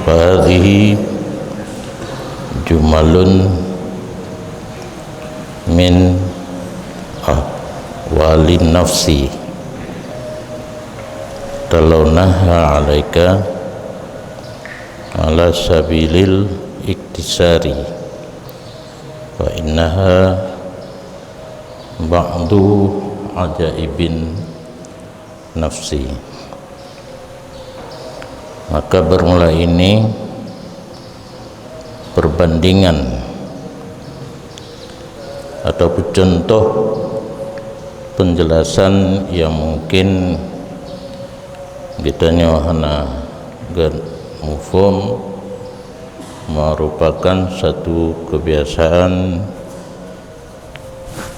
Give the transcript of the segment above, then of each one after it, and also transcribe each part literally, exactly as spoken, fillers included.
Fahadhihi jumalun min ahwalin nafsi talaunaha alaika ala sabilil iktisari, wa innaha ba'du ajaibin nafsi. Maka bermula ini perbandingan ataupun contoh penjelasan yang mungkin geutanyoe hana gét muphom, merupakan satu kebiasaan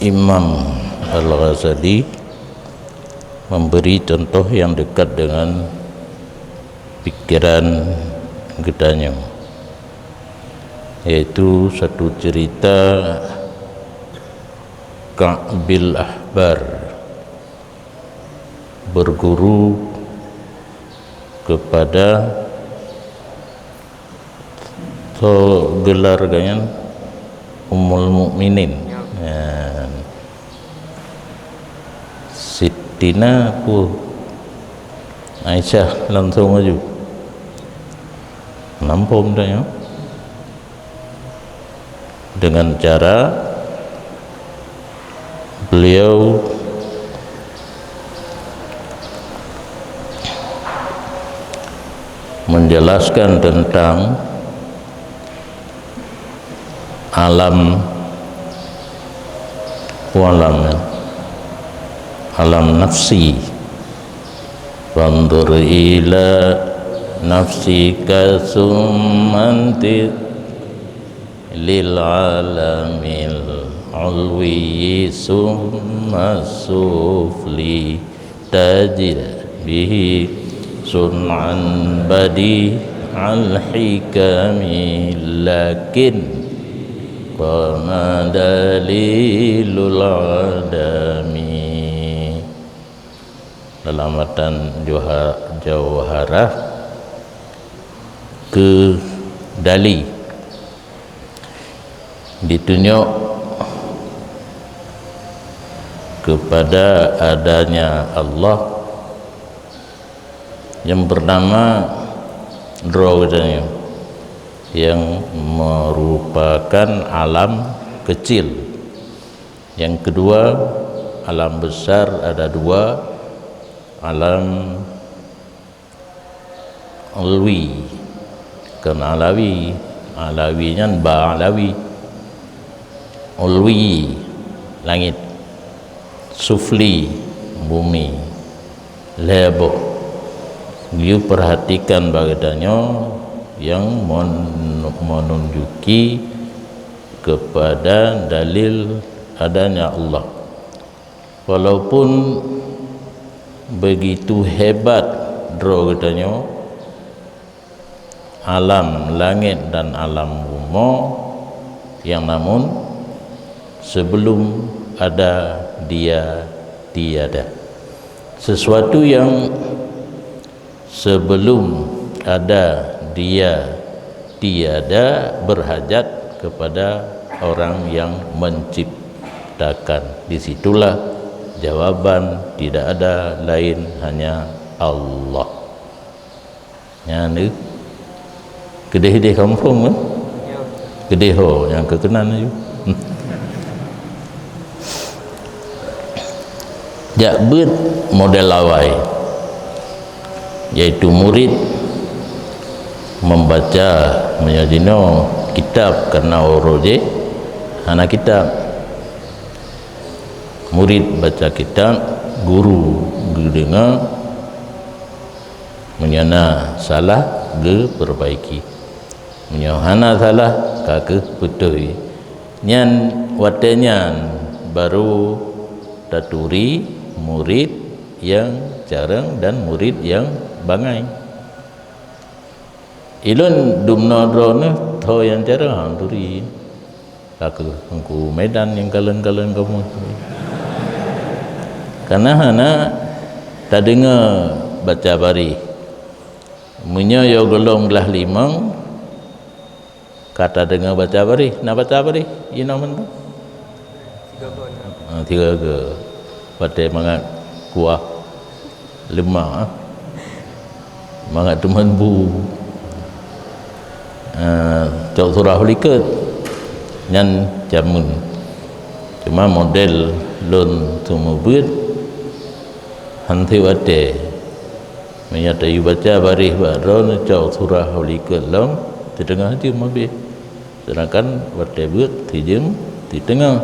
Imam Al-Ghazali memberi contoh yang dekat dengan pikiran geutanyoe, yaitu satu cerita Ka'bil Ahbar berguru kepada, so gelar geuh nyan Ummul Mukminin. Ya. Nyan. Sittina peue? Aisyah langsung aju. Nampom dah ya. Dengan cara beliau menjelaskan tentang alam, alam, alam nafsi. Fanzur ila nafsika tsumma anzir lil alamil ulwi tsumma sufli. Tajid bihi sun'an badi'al hikami, lakin qama dalilul adami. Dalam matan Jauha-, Jauharah keu dali, ditunjuk kepada adanya Allah yang bernama droe geutanyoe, yang merupakan alam kecil. Yang kedua, alam besar ada dua, alam ulwi, kon alawi. Alawi nyan ba alawi. Ulwi, langit. Sufli, bumi. Lhèe boh. Geuyue perhatikan bak geutanyoe nyang mon-, menunjuki kepada dalil adanya Allah. Walaupun begitu hebat droe geutanyoe, alam langit dan alam bumoe, yang namun sebelum ada dia tiada. Sesuatu yang sebelum ada dia tiada berhajat kepada orang yang menciptakan. Di situlah jawaban tidak ada lain, hanya Allah. Nyan, eh. Keudeh-deh kampung, eh? Keudeh ho, nyang keu keunan aju. Jak beuet model awai, yaitu murid membaca, meunyoe jinoe kitab, karena uroe jih hana kitab. Murid baca kitab, guru geudeungoe, meunyoe na salah, geupeurbaiki. Meunyoe hana salah, ka geupeutôi. Nyan watèe nyan baru taturi murid nyang carông dan murid nyang bangai. Ulôn dumnoe droeneuh tho nyang carông han turi. Ka keuh Teungku Medan nyang kalon-kalon kamoe. Kana hana tadeungoe baca baréh. Meunyoe yo gohlom glah limong, ka tadeungoe baca baréh, na baca baréh inoe mantong. Ha, tiga ke. Watée mangat kuah leumah, mangat teumon bu. Ha, cok surah likot nyan jameun. Cuma model lôn seumeubeuet, han teuwatée. Meunyoe tayue baca baréh bak droe neucok surah likot lom, siteungoh jeuem habéh. Seudangkan watée beuet sijeuem siteungoh.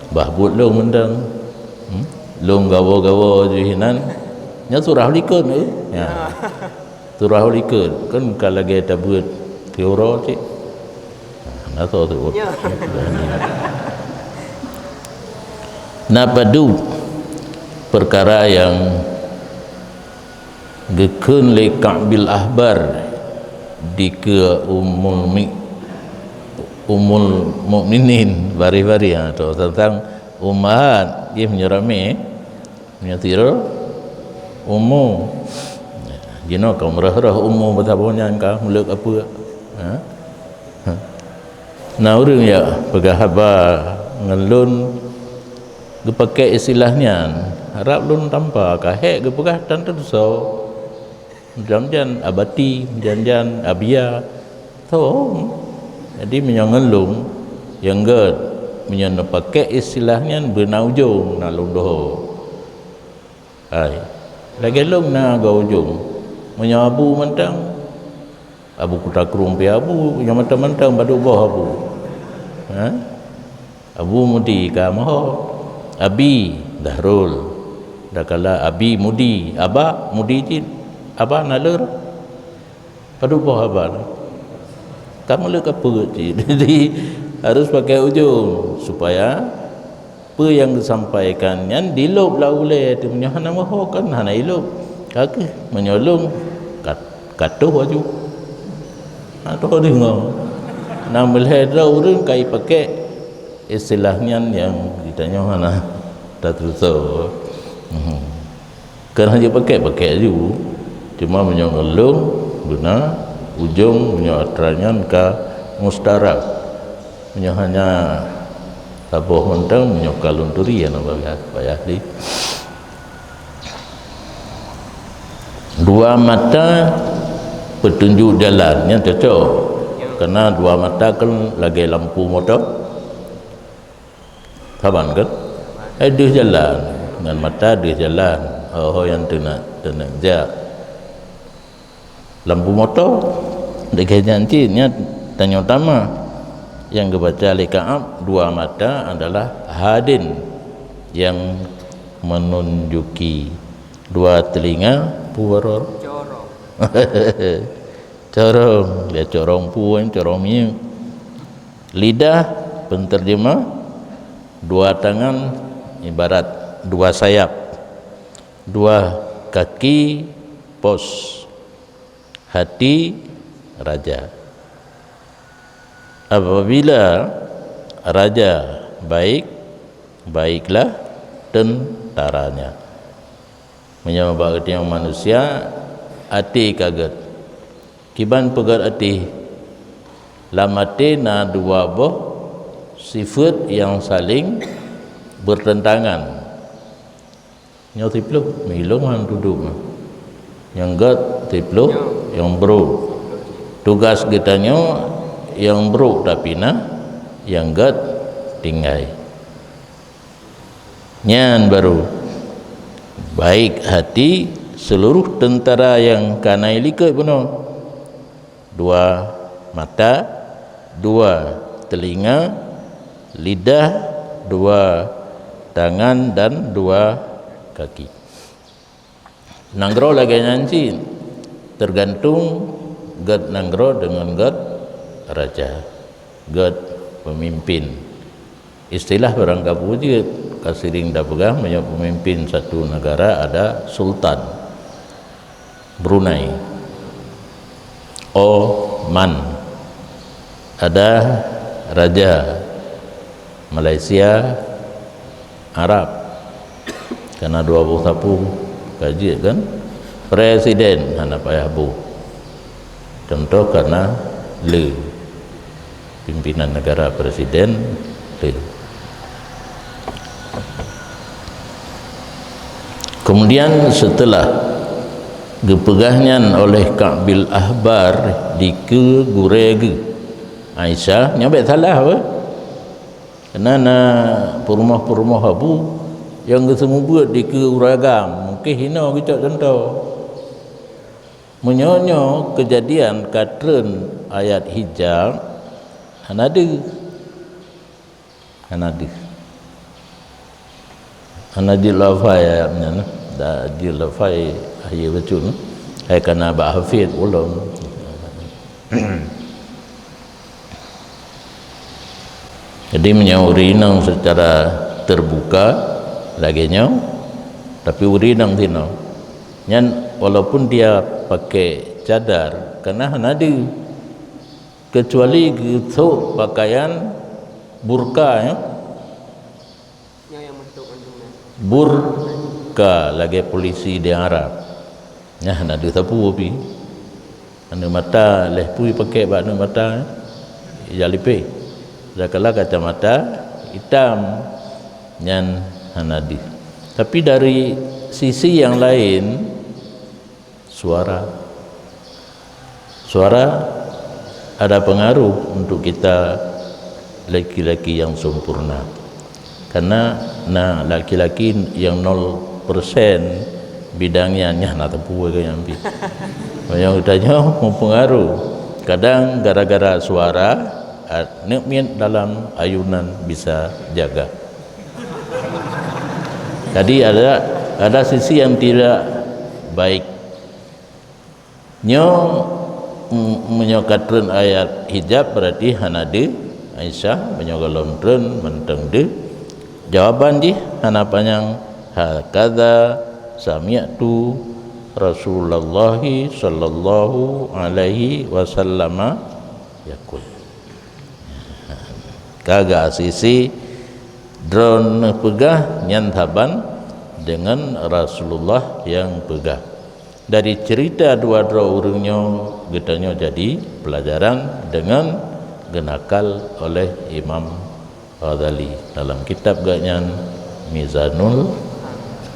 Bah buet lôn mantong. Hmm? Lôn gawoe-gawoe jih nan. Nyan surah likot, eh? Ya. Surah likot kan ka lagée tabeuet siuroe cit. Nah, na soe tu. Ya. Na padub peukara nyang geukheun lé Ka'bil Ahbar dikeue Ummul Mi-, Ummul Mukminin, baréh-baréh, ha, tu tentang ummahat, jih meunyoe ramé, meunyoe sidroe ummu. Jinoe ka meurah-rah ummu, beusaboh nyan ka meuleuek apeue. Ha? Na ureuëng jak peugah haba ngon lôn geupakée istilah nyan, rab lôn tampa ka hék geupeugah tan teusoe. Jan-jan abati, jan-jan abia. Tho. Jadi meunyoe ngon lôn, nyang gét, meunyoe neupakée istilah nyan beuna ujong na lôn doho. Hai. Lagée lôn na geu ujong. Meunyoe abu mantong, abu kuta krueng pih abu, nyang mantong-mantong padub boh abu. Ha? Abu Mudi ka moho. Abi Dahrul. Dakala Abi Mudi, Aba Mudi cit. Aba naleur. Padub boh aba nyan. Ka meuleuek ka peuet cit. Jadi harus pakai ujong supaya peue nyang geusampaikan nyan dilôb lam ulée teuh. Meunyoe hana moho kan hana ilôb. Ka kheueh meunyoe lôn ka, ka toh aju. Ha, toh deungoe. Na meulhée droe ureuëng ka ipakée istilah nyan nyang geutanyoe hana tateusoe. Hmm. Kan hana jipakée-pakée aju. Cuma meunyoe ngon lôn beuna ujong, meunyoe atra nyan ka mustarab. Meunyoe hanya saboh mantong, meunyoe ka lôn turi, ya, na payah, payah di. Dua mata peutunjuk jalan, nyan cocok. Karena dua mata kan lagée lampu moto. Saban kan? Eh, deuh jalan. Ngon mata deuh jalan. Ho-ho nyang teunak, teunak jak. Lampu moto, lagée nyan cit, nyan tanyoe tamah. Nyang geubaca lé Ka'ab, dua mata adalah hadin nyang menunjuki. Dua telinga, pue baroe. Corong. Corong. Dia corong pue, corong minyeuk. Lidah, penterjemah. Dua tangan, ibarat dua sayap. Dua kaki, pos. Hati, raja. Apabila raja baik, baiklah tentaranya. Meunyoe bak geutanyoe manusia, até ka gét. Kiban peugét até? Lam até na dua boh sifeuet nyang saléng beureuntangan. Nyoe siploh, meulhong han dudoe. Nyang gét siploh, nyang brok. Tugaih geutanyoe nyang brok tapinah, nyang gét tinggai. Nyan baru baik hati seluruh tentara nyang ka na ilikot bunoe. Dua mata, dua telinga, lidah, dua tangan, dan dua kaki. Nanggroe lagée nyan cit, teugantung gét nanggroe deungon gét raja, gét peumimpén. Istilah barang ka peue jeuet, ka seuring tapeugah meunyoe peumimpén satu negara ada sultan. Brunei, Oman, ada raja Malaysia, Arab. Karena dua boh sapu ka jeuet kan? Presiden hana payah boh. Contoh karena le pimpinan negara, presiden, le. Kemudian setelah geupeugah nyan oleh Ka'bil Ahbar dikeue gurée geuh Aisyah, nyoe bék salah weh. Keunan na peurumoh-peurumoh abu nyang geuseumeubeuet dikeue ureuëng agam, mungken hinoe geucok contoh. Meunyoe nyoe keujadian ka treun ayat hijab, hana deuh. Hana deuh. Hana jilafai ayat nyan, da jilafai akhé bacut, hai kana bak hafid ulôn. Jadi meunyoe ureuëng inong secara terbuka lagée nyoe, tapi ureuëng inong sinoe nyan walaupun dia pakai cadar, kana hana deuh, kecuali geusok pakaian burka, ya. Burka lagée polisi di Arab. Nyan hana deuh sapeue pih. Aneuëk mata lhée pui pakai bak aneuëk mata, ija lipéh. Sakala kacamata itam, nyan hana deuh. Tapi dari sisi yang lain, suara. Suara ada pengaruh untuk kita laki-laki yang sempurna. Karena na laki-laki yang nol persen bidangnya, nyan na teupeu ke nyang pi. Meunyoe geutanyoe mempengaruh. Kadang gara-gara suara, ah, neuk miet dalam ayunan bisa jaga. Jadi ada, ada sisi yang tidak baik. Nyoe, m-, meunyoe ka treun ayat hijab, berarti hana deuh Aisyah, meunyoe gohlom treun mantong deuh. Jawaban jih hana panyang, "Hakadza sami'tu Rasulullah sallallahu alaihi wasallama yaqul." Ka geuasisi droeneuh peugah nyan saban deungon Rasulullah nyang peugah. Dari cerita dua droe ureuëng nyoe, geutanyoe jadi peulajaran deungon geunakal oleh Imam Ghazali dalam kitab geuhnyan Mizanul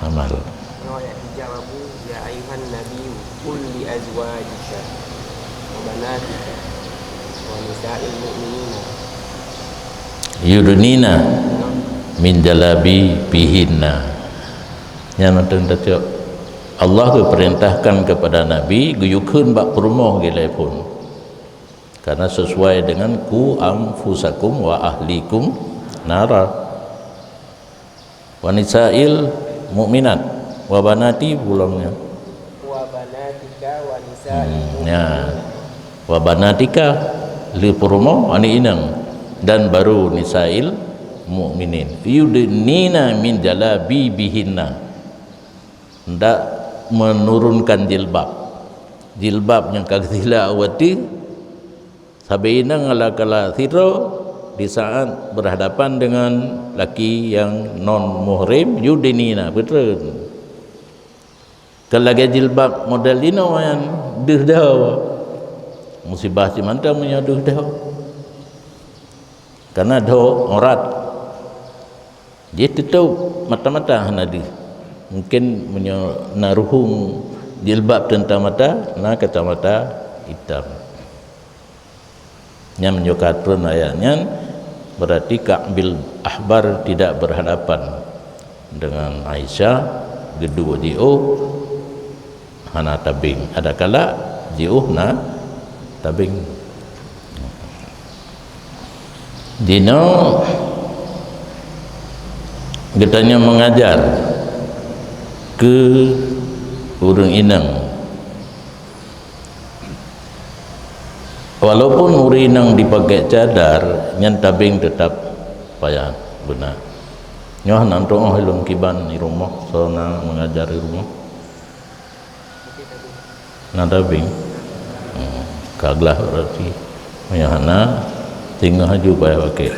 Amal. Nyoe ayat hijab Abu, "Ya ayuhan nabiyyu, qul li azwajika wa banatika wa nisa'il mu'minina yudnina min jalabibihinna." Nyan mantong tacok. Allah geupeurintahkan kepada Nabi geuyue kheun bak peurumoh geulephon. Karena sesuai dengan "Qu anfusakum wa ahlikum nara." Wa nisa'il mu'minat, wa banati, bulongnya. Wa banatika wa nisa'il Hmm, ya. Mu'minin. Wa banatika, lheueh peurumoh, aneuëk inong, dan baru nisa'il mu'minin. Yudnina min jalabibihinna. Ndak menurunkan jilbab. Jilbab nyang ka geusila watée sabe inong ala kala sidroe di saat berhadapan dengan laki yang non muhrim, yudnina, beutreun. Kon lagée jilbab model inoe nyan deuh dhoe. Musibah cit mantong meunyoe deuh dhoe. Karena dhoe aurat. Jih teutôb mata-mata hana deuh. Mungkin meunyoe na ruhueng jilbab teuntang mata, na kacamata itam. Nyan meunyoe ka treun ayat nyan, berarti Ka'bil Ahbar tidak berhadapan dengan Aisyah, geuduek jiôh hana tabeng. Adakala jiôh na tabeng. Jinoe geutanyoe mengajar keu ureuëng inong. Walaupun ureuëng inong dipakai cadar, nyan tabeng teutap payah beuna. Nyoe na tuoh lôn kiban di rumoh, soe na mengajar di rumoh. Na tabeng. Hmm, ka glah berarti. Meunyoe hana, singoh aju payah pakai.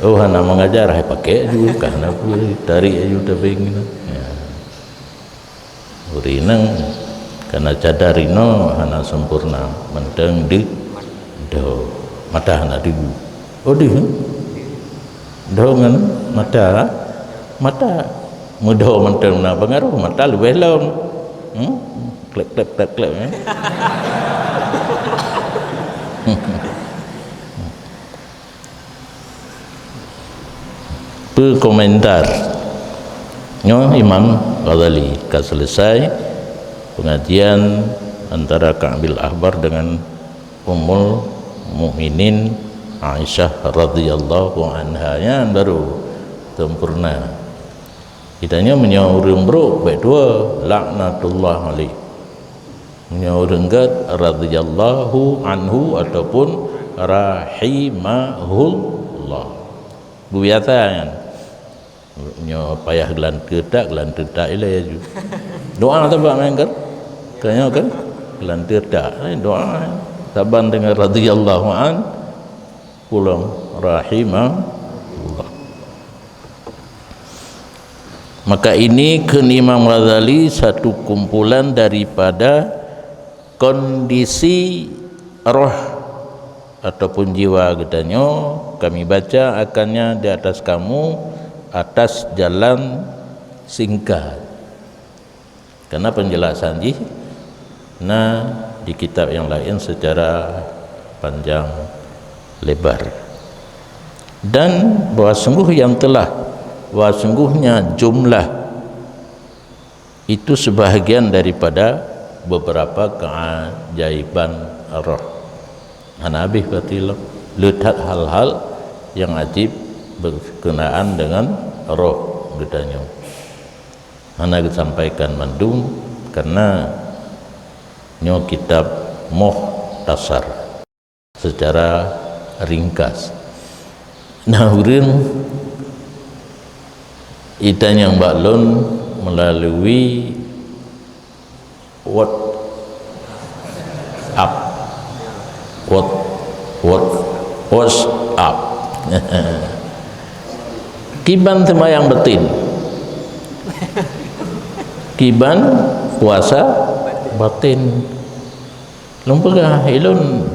Oh, hana mengajar, hai pakai aju, ka hana peue, tarik aju tabeng nyan. Ya. Ureuëng inong Karena cadar inoe hana sempurna, mantong deuh, deuh, mata hana deuh. Oh, deuh? Deuh ngon mata, mata. Meudeuh mantong na pengaruh, mata leubeh lom. Hmm? Klep, klep, klep, klep, eh. Peue komentar nyoe Imam Ghazali ka selesai pengajian antara Ka'bil Ahbar dengan Ummul Mukminin Aisyah radhiyallahu anha, nyan baru sempurna. Kita nyoe meunyoe ureuëng brok bék tuwoe laknatullah alaih. Meunyoe ureuëng gét radhiyallahu anhu ataupun rahimahullah. Beubiasa nyan. Nyoe payah geulanteue that, geulanteue that ilée ju. Doa saban meunan kan? Ka nyoe kan? Geulanteue that, eh, doa saban deungon radhiyallahu an, pulang rahimahullah. Maka ini kheun Imam Ghazali satu kumpulan daripada kondisi roh ataupun jiwa geutanyoe, kami baca akannya di atas kamu atas jalan singkat. Karena penjelasan jih na di kitab yang lain secara panjang lebar. Dan bahwa sungguh yang telah, bahwa sungguhnya jumlah itu sebahagian daripada beberapa keajaiban roh. Hana habéh berarti lom. Le that hal-hal yang ajib berkenaan dengan roh geutanyoe. Hana geusampaikan mandum karena nyoe kitab mukhtasar secara ringkas. Nah, ureuëng itanyong bak lôn melalui WhatsApp. What, what, WhatsApp. Kiban seumayang batin. Kiban puasa batin. Lôn peugah, ilôn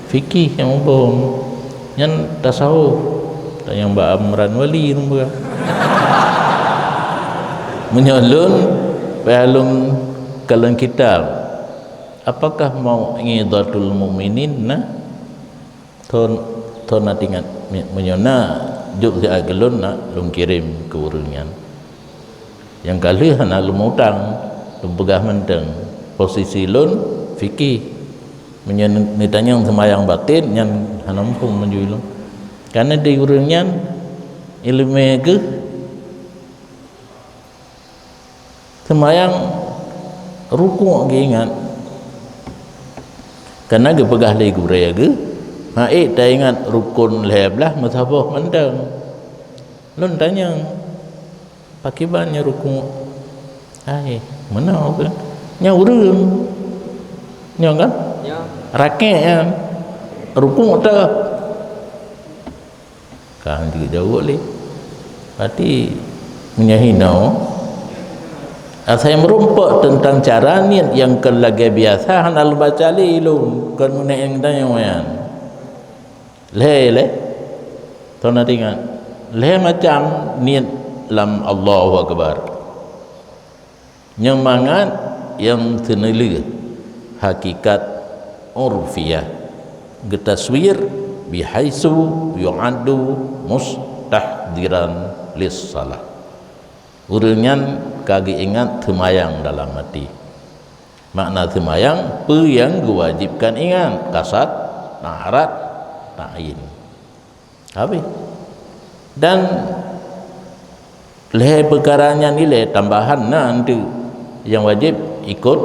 fikih nyang muphom. Nyan tasawuf. Tanyong bak Amran Wali lôn peugah. Meunyoe lôn, payah lôn kalon kitab. Apakah Mau'izatul Mu'minin na? Thon, thon na teuingat. Meunyoe na, jok siat keu lôn na, lôn kirém keu ureuëng nyan. Nyang ka lheueh hana lôn utang, lôn peugah mantong. Posisi lôn fikih. Meunyoe neutanyong seumayang batin, nyan hana muphom meunyoe lôn. Karena di ureuëng nyan iéleumé geuh seumayang rukuk geuingat. Karena geupeugah lé gurée geuh, haiek taingat rukun lhée blaih meusaboh mantong. Lôn tanyong, Pakriban nyoe rukuk? Hai, meunoe keuh. Nyoe ureuëng. Nyoe kan? Nyoe. Rakek nyan. Rukuk teuh. Ka jeuet jaweueb lé. Berarti meunyoe hinoe, asai meurumpok teuntang cara niet nyang kon lagée biasa hana lôn baca lé lôn, kon meuneuk nyang tanyoe nyan. Lhée, lhée. Thon na teuingat. Lhée macam niet lam Allahu Akbar. Nyang mangat nyang teuneulheueh hakikat urfiyah. Geutaswir bihaitsu yu'addu mustahdiran lis-shalah. Ureuëng nyan ka geuingat seumayang dalam até. Makna seumayang, peue nyang geuwajibkan ingat, kasad, ta'arad, ta'yin. Habéh. Dan lhée peukara nyan ilée tambahan na enteuk nyang wajéb ikot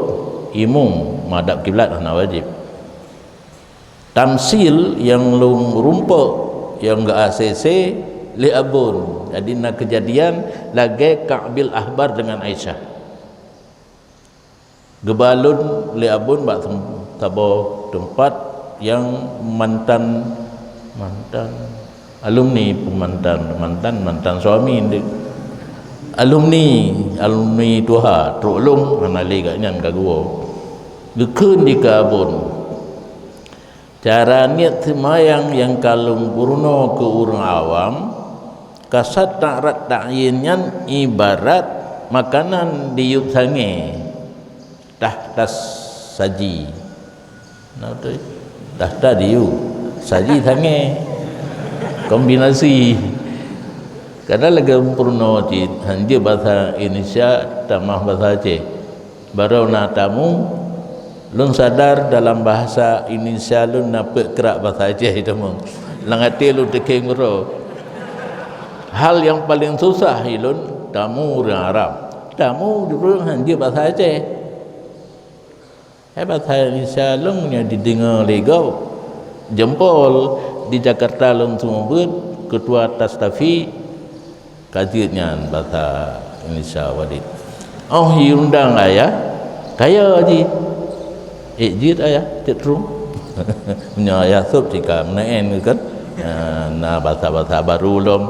imum, madhab kiblat hana wajéb. Tamsil nyang lôn rumpok nyang geu-A C C lé abon. Jadi na keujadian lagée Ka'bil Ahbar dengan Aisyah. Geuba lôn lé abon bak tem-, saboh teumpat nyang mantan, mantan alumni, peumantan, mantan, mantan suami ndeuek. Alumni, alumni tuha, trok lôn hana lé gobnyan ka geuwoe. Geukheun di keubon. Cara niet seumayang nyang ka lôn peurunoe keu ureuëng awam, kasat ta'rat ta'yin nyan ibarat makanan diyueb sangé, tah tas saji. Nah, beutôi. Tah tas diyueb, saji sangé. Kombinasi. Kadang lagée peurunoe cit, hanjeuet bahasa Indonesia tamah bahasa Aceh. Barô na tamu, lôn sadar dalam bahasa Indonesia lôn na peuet krak bahasa Aceh teuma. Lam até lôn teuké nguro. Hal nyang paleng susah ilôn tamu ureuëng Arab. Tamu ureuëng hanjeuet bahasa Aceh. Hai bahasa Indonesia lôn nyang dideungoe lé gob. Jempol di Jakarta lôn seumeubeuet, ketua Tastafi, ka jeuet nyan bahasa Indonesia Walid. Oh, iundang ayah, kaya ji. Eh, jeuet ayah, cit rhueng. Meunyoe ayah sôb cit ka meunan kan. Na, na bahasa-bahasa barô lom,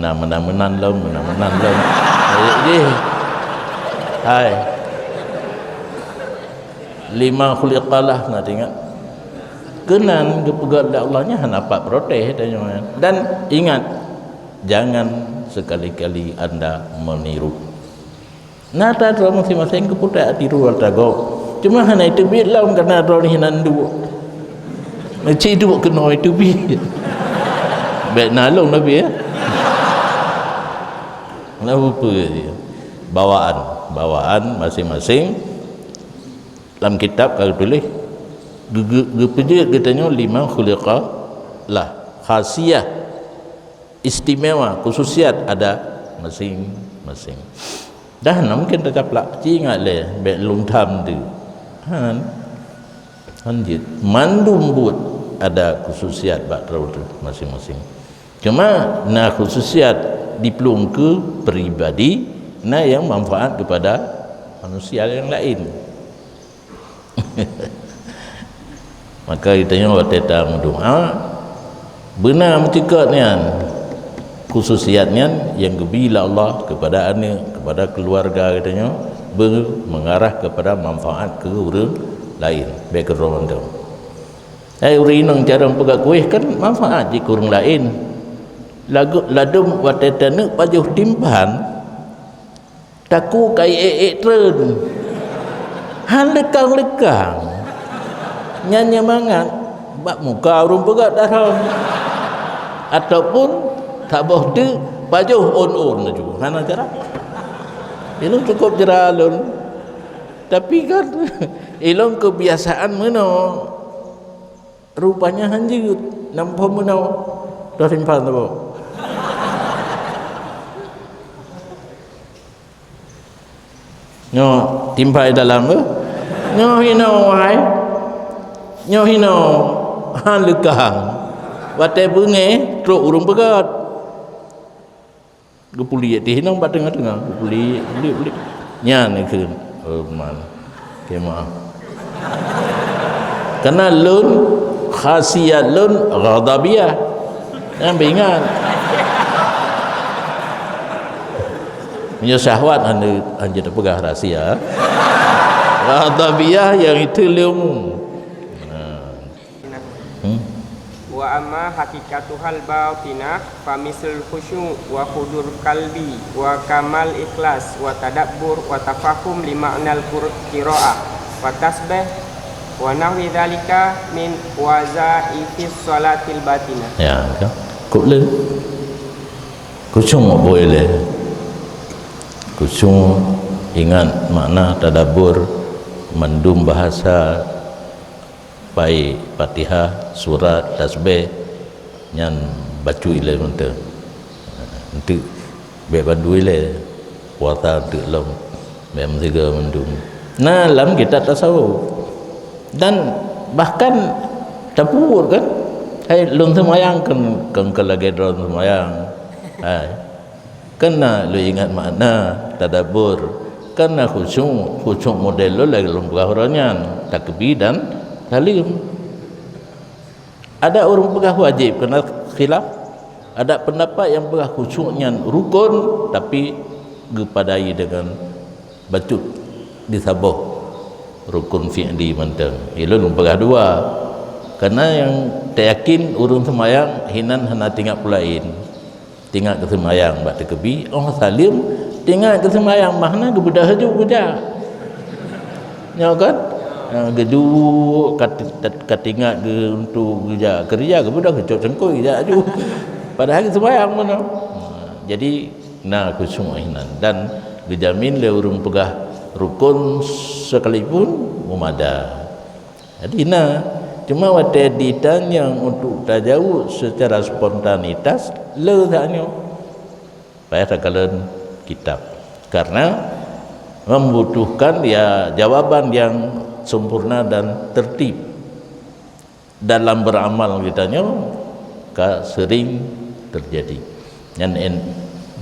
na meunan-meunan lom, meunan-meunan lom. Eh, jih. Hai. Lima khuliqalah, na teuingat. Keunan geupeugah lé Allah nyan hana pat protes tanyoe. Dan ingat, jangan sekali-kali anda meniru. Na ta droe maséng-maséng geuputéh tiru ata gob. Cuma hana iteubiet lom, karena droe hinan duek. Ci duek keunoe iteubiet. Bék na lôn tapi, ya. Nah, rupa dia. Bawaan, bawaan maséng-maséng. Lam kitab ka geutuléh, geu-, geu-, geupeujeuet geutanyoe lima khuliqa lah, khasiah, istimewa, khususiat ada masing-masing. Dah na mungkin tacaplak, ci ingat lé, bék lôn tham tu. Han. Han jeuet. Mandum buet ada khususiat bak droe teuh masing-masing. Cuma na khususiat diplueng keu pribadi, na nyang manfaat kepada manusia nyang laén. Maka geutanyoe watée tameudoá, beuna meucukot nyan, khususiat nyan nyang geubi lé Allah kepada aneuëk, kepada keuluwarga geutanyoe, beu mengarah kepada manfaat keu ureuëng laén, bék keu droe mantong. Hai ureuëng inong, cara peugah kueh kan manfaat jih keu ureuëng laén. Lagu ladum watée taneuk pajoh timphan, takue ka ék-ék treun. Han leukang-leukang. Nyan nyang mangat bak muka ureuëng peugah tarom. Ataupun saboh teuk pajoh ôn-ôn laju. Hana cara. Ilôn cukup jra lôn. Tapi kan ilôn kebiasaan meunoe. Rupanya han jeuet, nam phon meunoe. Dah simpan tu. Nyoe timpai dalam tu. Nyoe hinoe wahai. Nyoe hinoe han leukang. Watée beungéh trok ureuëng peugét. Geupuléh teuh inong bak teungoh-teungoh, geupuléh, puléh, puléh. Nyan kheun, "Oh, man. Oke, maaf." Karena lôn, khasiat lôn ghadabiyah. Nyan beuingat. Meunyoe syahwat hana, hana tapeugah rahsia. Ghadabiyah nyang itu leumu. Nah. Hmm. Wa amma haqiqatuhal batinah fa mislul khusyu' wa hudur qalbi wa kamal ikhlas wa tadabbur wa tafahum li ma'nal qur-, qiraah wa tasbih wa nahwi dzalika min wazaifis shalatil batinah. Ya, ka. Kok le? Khusyuk boleh le. Khusyuk, ingat makna, tadabbur, mandum bahasa, pai Fatihah, surat, tasbih, nyan bacut ilée mantong. Enteuk bék bandum ilée, puasa enteuk lom, bék meusigoe mandum. Nah, lam kitab tasawuf. Dan bahkan tapeubuet kan, hai lôn seumayang kan, kan, kan lagée droe seumayang. Hai. Kan na lôn ingat makna, tadabbur. Kan na khusyuk, khusyuk model lôn lagée lôn peugah uroe nyan, takbir dan saleuem. Ada ureuëng peugah wajéb, keunan khilaf. Ada pendapat nyang peugah khusyuk nyan rukon, tapi geupadai deungon bacut di saboh. rukun fi'li mantong. Ilôn peugah dua. Karena nyang tayakin ureuëng seumayang hinan hana teuingat peue laén. Teuingat keu seumayang bak teukeubi, oh saleuem, teuingat keu seumayang, makna geubeudôh laju geujak. Nyoe kan? Ha, geuduek ka, ka, ka teuingat geu-, untuk geujak keureuja, geubeudôh geucok cangkôi geujak laju. Padahai geuseumayang meunoe. Ha, jadi na khusyuk hinan dan geujamin lé ureuëng peugah rukun sekalipun meumada. Jadi na, cuma watée ditanyong untuk tajaweueb secara spontanitas, le that nyoe. Payah takalon kitab. Karena membutuhkan, ya, jawaban yang sempurna dan tertib dalam beramal geutanyoe ka sering terjadi. Nyan en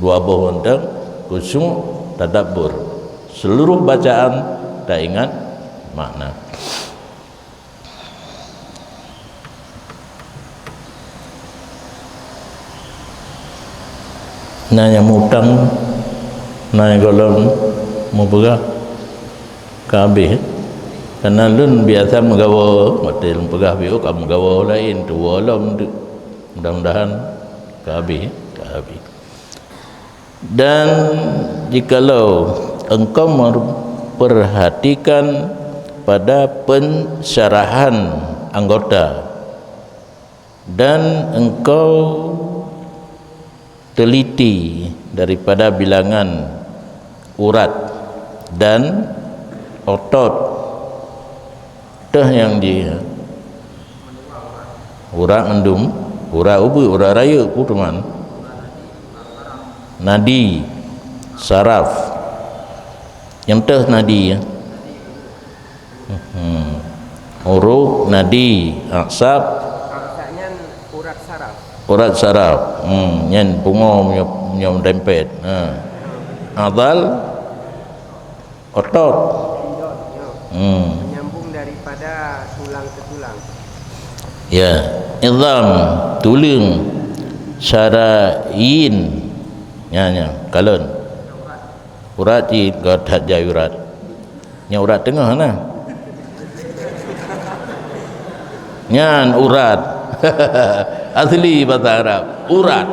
dua boh mantong, khusyuk, tadabbur. Seluruh bacaan taingat makna. Na nyang mutang, na nyang gohlom mupeugah ka habéh. Karena lôn biasa meugawa, watée lôn peugah biôh ka meugawa laén, tuwoe lom teuk. Mudah-mudahan ka habéh, ka habéh. Dan jikalau engkau memperhatikan pada pensyarahan anggota dan engkau teliti daripada bilangan urat dan otot, teuh nyang jih urat mandum, urat ubeut, urat rayeuk, peue teuma? Nadi, saraf. Nyang teuh nadi, ya. Hmm. Uruk, nadi, aksab. Aksab nyan urat saraf. Urat saraf. Hmm. Nyan pungo meunyoe, meunyoe dempet. Ha. Adal, otot. Hmm. Menyambung daripada tulang ke tulang. Ya, idham, tuleueng, syarayin. Nya, nya, kalon. Urat cit, goh that jai urat. Nya urat teungoh na. Nyan urat. Asli bahasa Arab, urat.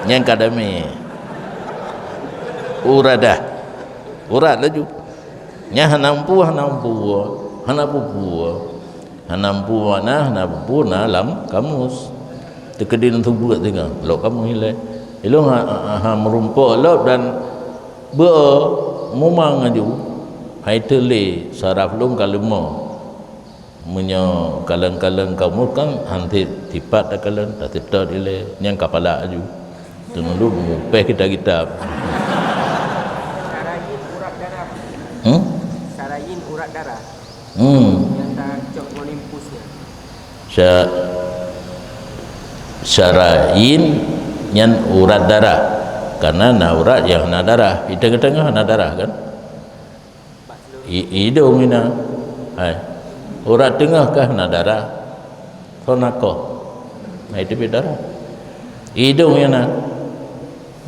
Nyan kadami. Uradah. Urat laju. Nyan hana meupu, hana meupu, hana peupu. Hana meupu makna, hana peupu na lam kamus. Teukeudi neuseubuet singoh, lok kamus ilée. Ilôn ha, ha, ha meurumpok lom dan beu mumang aju. Hai teulé saraf lôn ka leumo. Meunyoe kalon-kalon kamus kan han sit sipat takalon, taseutôt ilée, nyang ka palak aju. Teungoh lôn mupéh kitab-kitab. Sarayin urat darah. Hmm? Sarayin urat darah. Hmm. Nyang tacok ngon infus nyan. Sa-, sarayin nyan urat darah. Karena na urat nyang hana darah. Di teungoh-teungoh hana darah kan? I-, idong ina. Hai. Urat teungoh kah na darah? Sonakoh. Hai teubiet darah. Idong ina.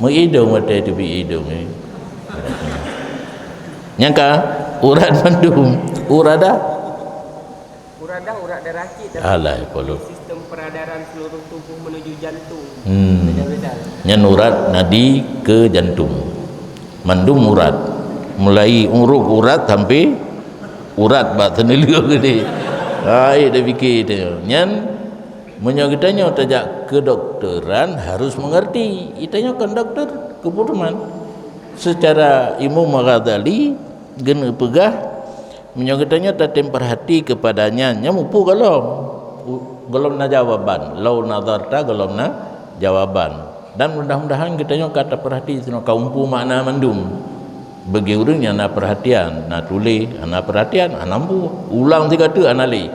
Meuidong watée teubiet idong ni. Nyang ka urat mandum. Urat dah. Urat dah, urat darah cit, tapi Alai, polo. Sistem peredaran seluruh tubuh menuju jantung. Hmm. Beda-beda. Nyan urat nadi ke jantung. Mandum urat. Mulai uruk urat sampai urat bak seuneuleu geude. Ha, eh, dah fikir tu. Nyan, meunyoe geutanyoe tajak kedokteran harus mengerti. Geutanyoe kan doktor, keupeue teuma. Secara Imam Ghazali geuneuk peugah, meunyoe geutanyoe tatem peurhati keupada nyan, nyan mupu gohlom. U-, gohlom na jawaban. Lau nazarta gohlom na jawaban. Dan mudah-mudahan geutanyoe ka tapeurhati sinoe ka mupu makna mandum. Bagi ureuëng nyang na peurhatian, na tuléh, hana peurhatian, hana mupu. Ulang sigoe teuk hana lé.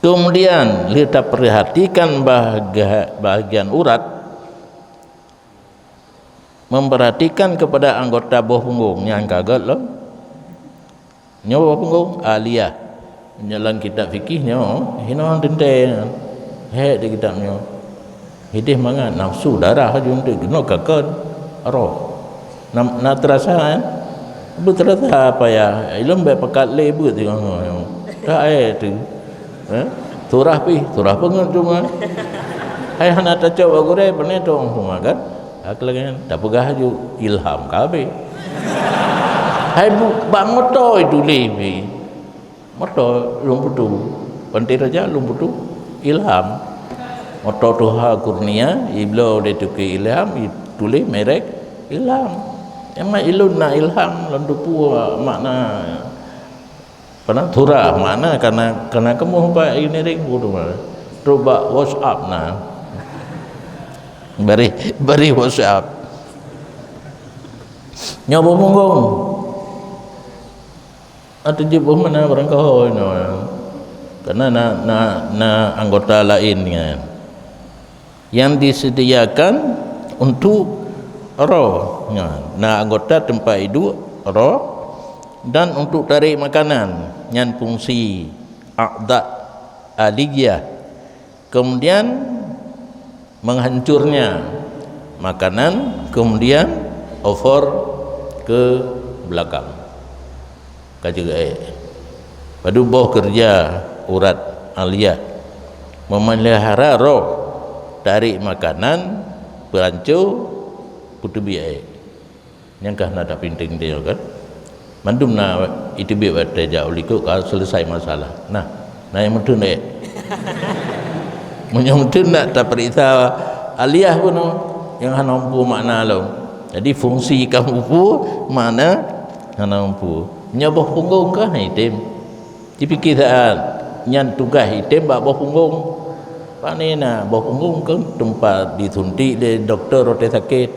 Kemudian, lheueh tapeurhatikan bahga-, bahagian urat, memperhatikan kepada anggota boh punggong nyang ka göt lom. Nyoe boh punggong aliyah. Nyoe lam kitab fikih nyoe, hinoe teuntèe. Hék di kitab nyoe. Hidéh mangat nafsu darah aju eunteuk, nyoe ka kon roh. Na, na teurasa, kan? Beuteurasa payah, ilôn bèk pakat lé beuet singoh-ngoh. Ka hai tu. Eh? Surah pih, surah peungeut cuma. Hai hana tacok bak gurèe, pane tong cuma kan? Hak lagèe nyan, tapeugah aju ilham ka habéh. Hai bu-, bak moto ituléh pih. Moto lôn peutu. Panté Raja lôn peutu ilham. Moto tuha kurnia, ibloe lé Teuku Ilham, ituléh merek Ilham. Emang ilôn na ilham lôn teupeu makna, makna surah, makna kana, kana kamoe bak engineering pun tu. Trok bak WhatsApp na. Bari, bari WhatsApp. Nyoe beumunggong. Ateueh jeuet beuh meunan barangkaho inoe. Karena na, na, na anggota laén nyan. Yang disediakan untuk roh. Nyan, na anggota teumpat iduek roh dan untuk tarék makanan. Nyan fungsi a'dha aliyah. Kemudian menghancurnya makanan, kemudian over ke belakang. Ka jeuet. Padub boh keureuja urat aliyah, memelihara roh, tarék makanan, peuranco, peuteubiet aèk. Nyang ka na tapinténg tanyoe kan. Mandum na iteubiet watèe jak u likot ka selesai masalah. Nah, na nyang meuteun deh. Meunyoe meuteun nak tapeuriksa aliyah bunoe nyang hana mampu makna lom. Jadi fungsi ka mampu, makna hana mampu. Nyoe boh punggong ka item. Dipike saat nyan tugaih item bak boh punggong. Pane na boh punggong kan teumpat disuntik lé dokto watèe sakét.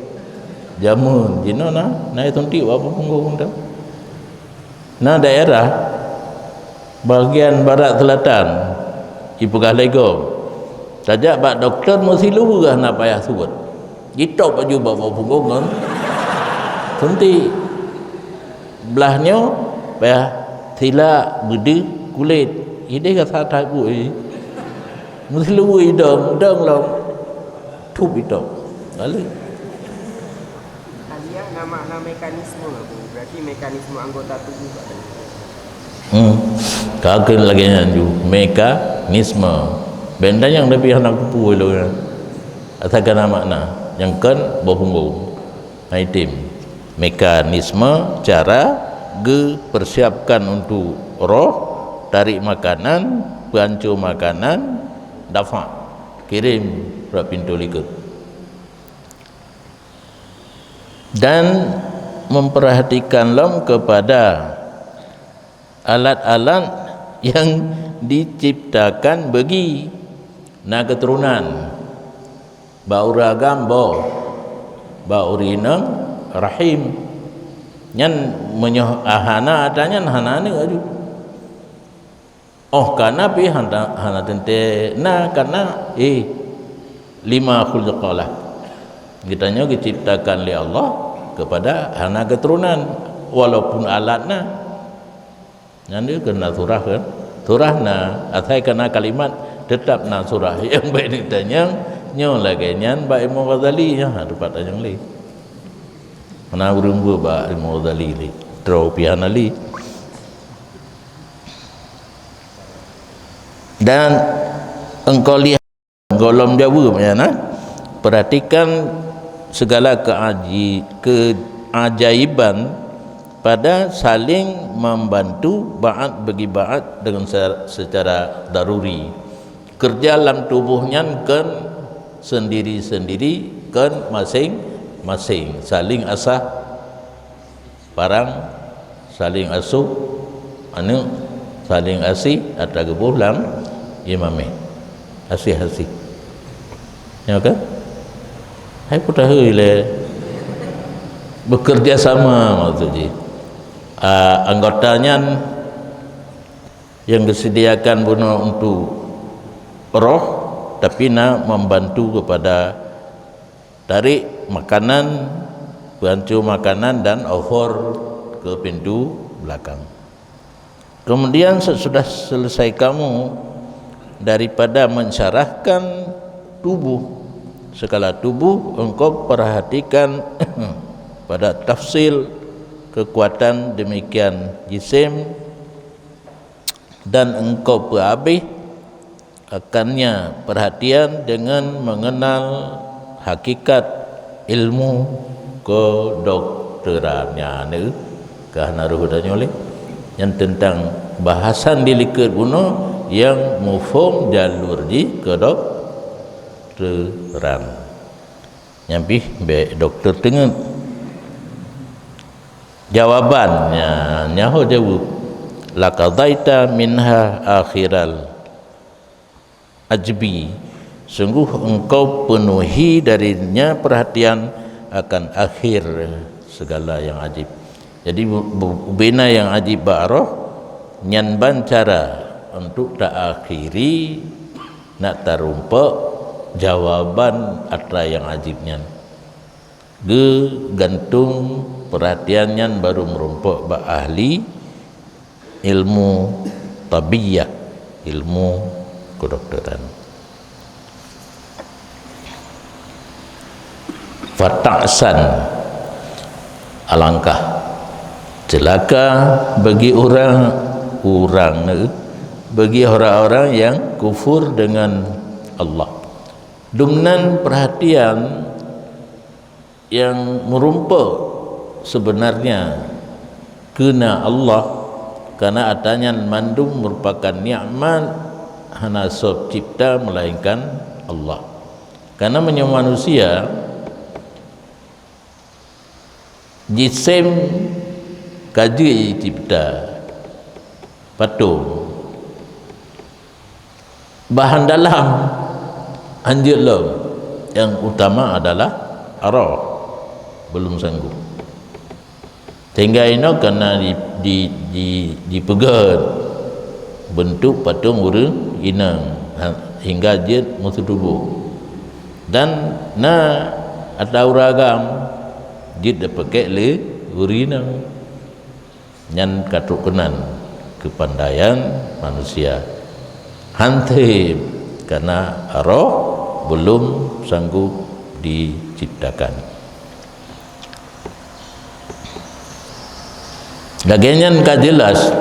Jameun jinoe na, na suntik bak boh punggong tu. Na daerah bahagian barat selatan, ipeugah lé gob. Tajak bak dokto meusiluweue hana payah suet. Jitôb baju bak boh punggong kan. Suntik. Blah nyoe payah silak, beudeuh, kulét. Idéh ka that-that buet. Meusiluweue idong, idong lom. Thub itôb. Lalu. Aliyah na makna mekanisme, Abu. Berarti mekanisme anggota tubuh kat tadi. Hmm. Ka keuh lagèe nyan ju, mekanisme. Benda nyang leubeh hana kupu lôn nyan. Asai ka na makna nyang kon boh punggong. Nah, item mekanisme cara geupersiapkan untuk roh, tarék makanan, peuanco makanan, dafa', kirém bak pintoe likot. Dan memperhatikan lom kepada alat-alat yang diciptakan bagi na keuturonan. Bak ureueng agam boh, bak ureueng inong rahim. Nyan meunyoe hana atra nyan hana aneuk aju. Oh kana pih hana, hana teuntèe na kana, eh, lima khuliqalah. Geutanyoe geuciptakan lé Allah kepada hana keuturonan, walaupun alat na. Nyan dia keu na surah kan? Surah na, asai ka na kalimat, teutap na surah. Nyang bak neutanyong, nyoe lagèe nyan bak Imam Ghazali, nyan ha, teumpat tanyong lé. Hana ureueng beuet bak Imam Ghazali lé. Troh pih hana lé. Dan engkau lihat Gohlom jaweueb nyan, nah. Perhatikan segala keaji-, keajaiban pada saling membantu ba'at bagi ba'at dengan se-, secara daruri. Keureuja lam tuboh nyan kon seundiri-seundiri, kon maséng-maséng, saling asah parang, saléng asoe aneuk, saléng aséh atra geuboh lam ié mamèh. Aséh-aséh. Nyo kan? Hai peue taheu ilèe, bekerja sama maksud jih. Ah, anggota nyan nyang geuseudiakan bunoe untuk roh, tapi na membantu kepada tarék makanan, peuanco makanan dan obor ke pintu belakang. Kemudian sesudah selesai kamu daripada mensyarahkan tubuh, segala tubuh, engkau perhatikan pada tafsil kekuatan demikian jisim, dan engkau peuhabéh akannya perhatian dengan mengenal hakikat ilmu kedokteran nyan, ka hana rhoh tanyoe lé. Nyan teuntang bahasan di likot bunoe nyang muphom jalur jih kedokteran. Nyan pih bék dokto teungeut. Jawaban nya, nyaho jaweueb, "Laqadaita minha akhiral ajbi." Sungguh engkau penuhi darinya perhatian akan akhir segala yang ajib. Jadi, bu-, bu-, bubena nyang ajib bak roh, nyan ban cara untuk taakhiri nak tarumpok jawaban atra nyang ajib nyan. Geugantung peurhatian nyan baru meurumpok bak ahli ilmu tabiah, ilmu kedokteran. Fata'san, alangkah celaka bagi urang, urang, bagi orang-orang yang kufur dengan Allah. Dumnan perhatian yang merumpok sebenarnya keu na Allah, karena ata nyan mandum merupakan nikmat hana sob cipta melainkan Allah. Karena meunyoe manusia, jisim ka jeuet cipta, patung, bahan dalam hanjeuet lom, yang utama adalah roh belum sanggup. Sehingga inoe kana di, di, di, jipeugét bentuk patung ureuëng inong, ha, hingga jeuet meuseutuboh. Dan na ata ureuëng agam jeuet dipeukék lé ureuëng inong. Nyan ka trok keunan keupandaian manusia. Hantém, karena roh belum sanggup diciptakan. Lagée nyan ka jelas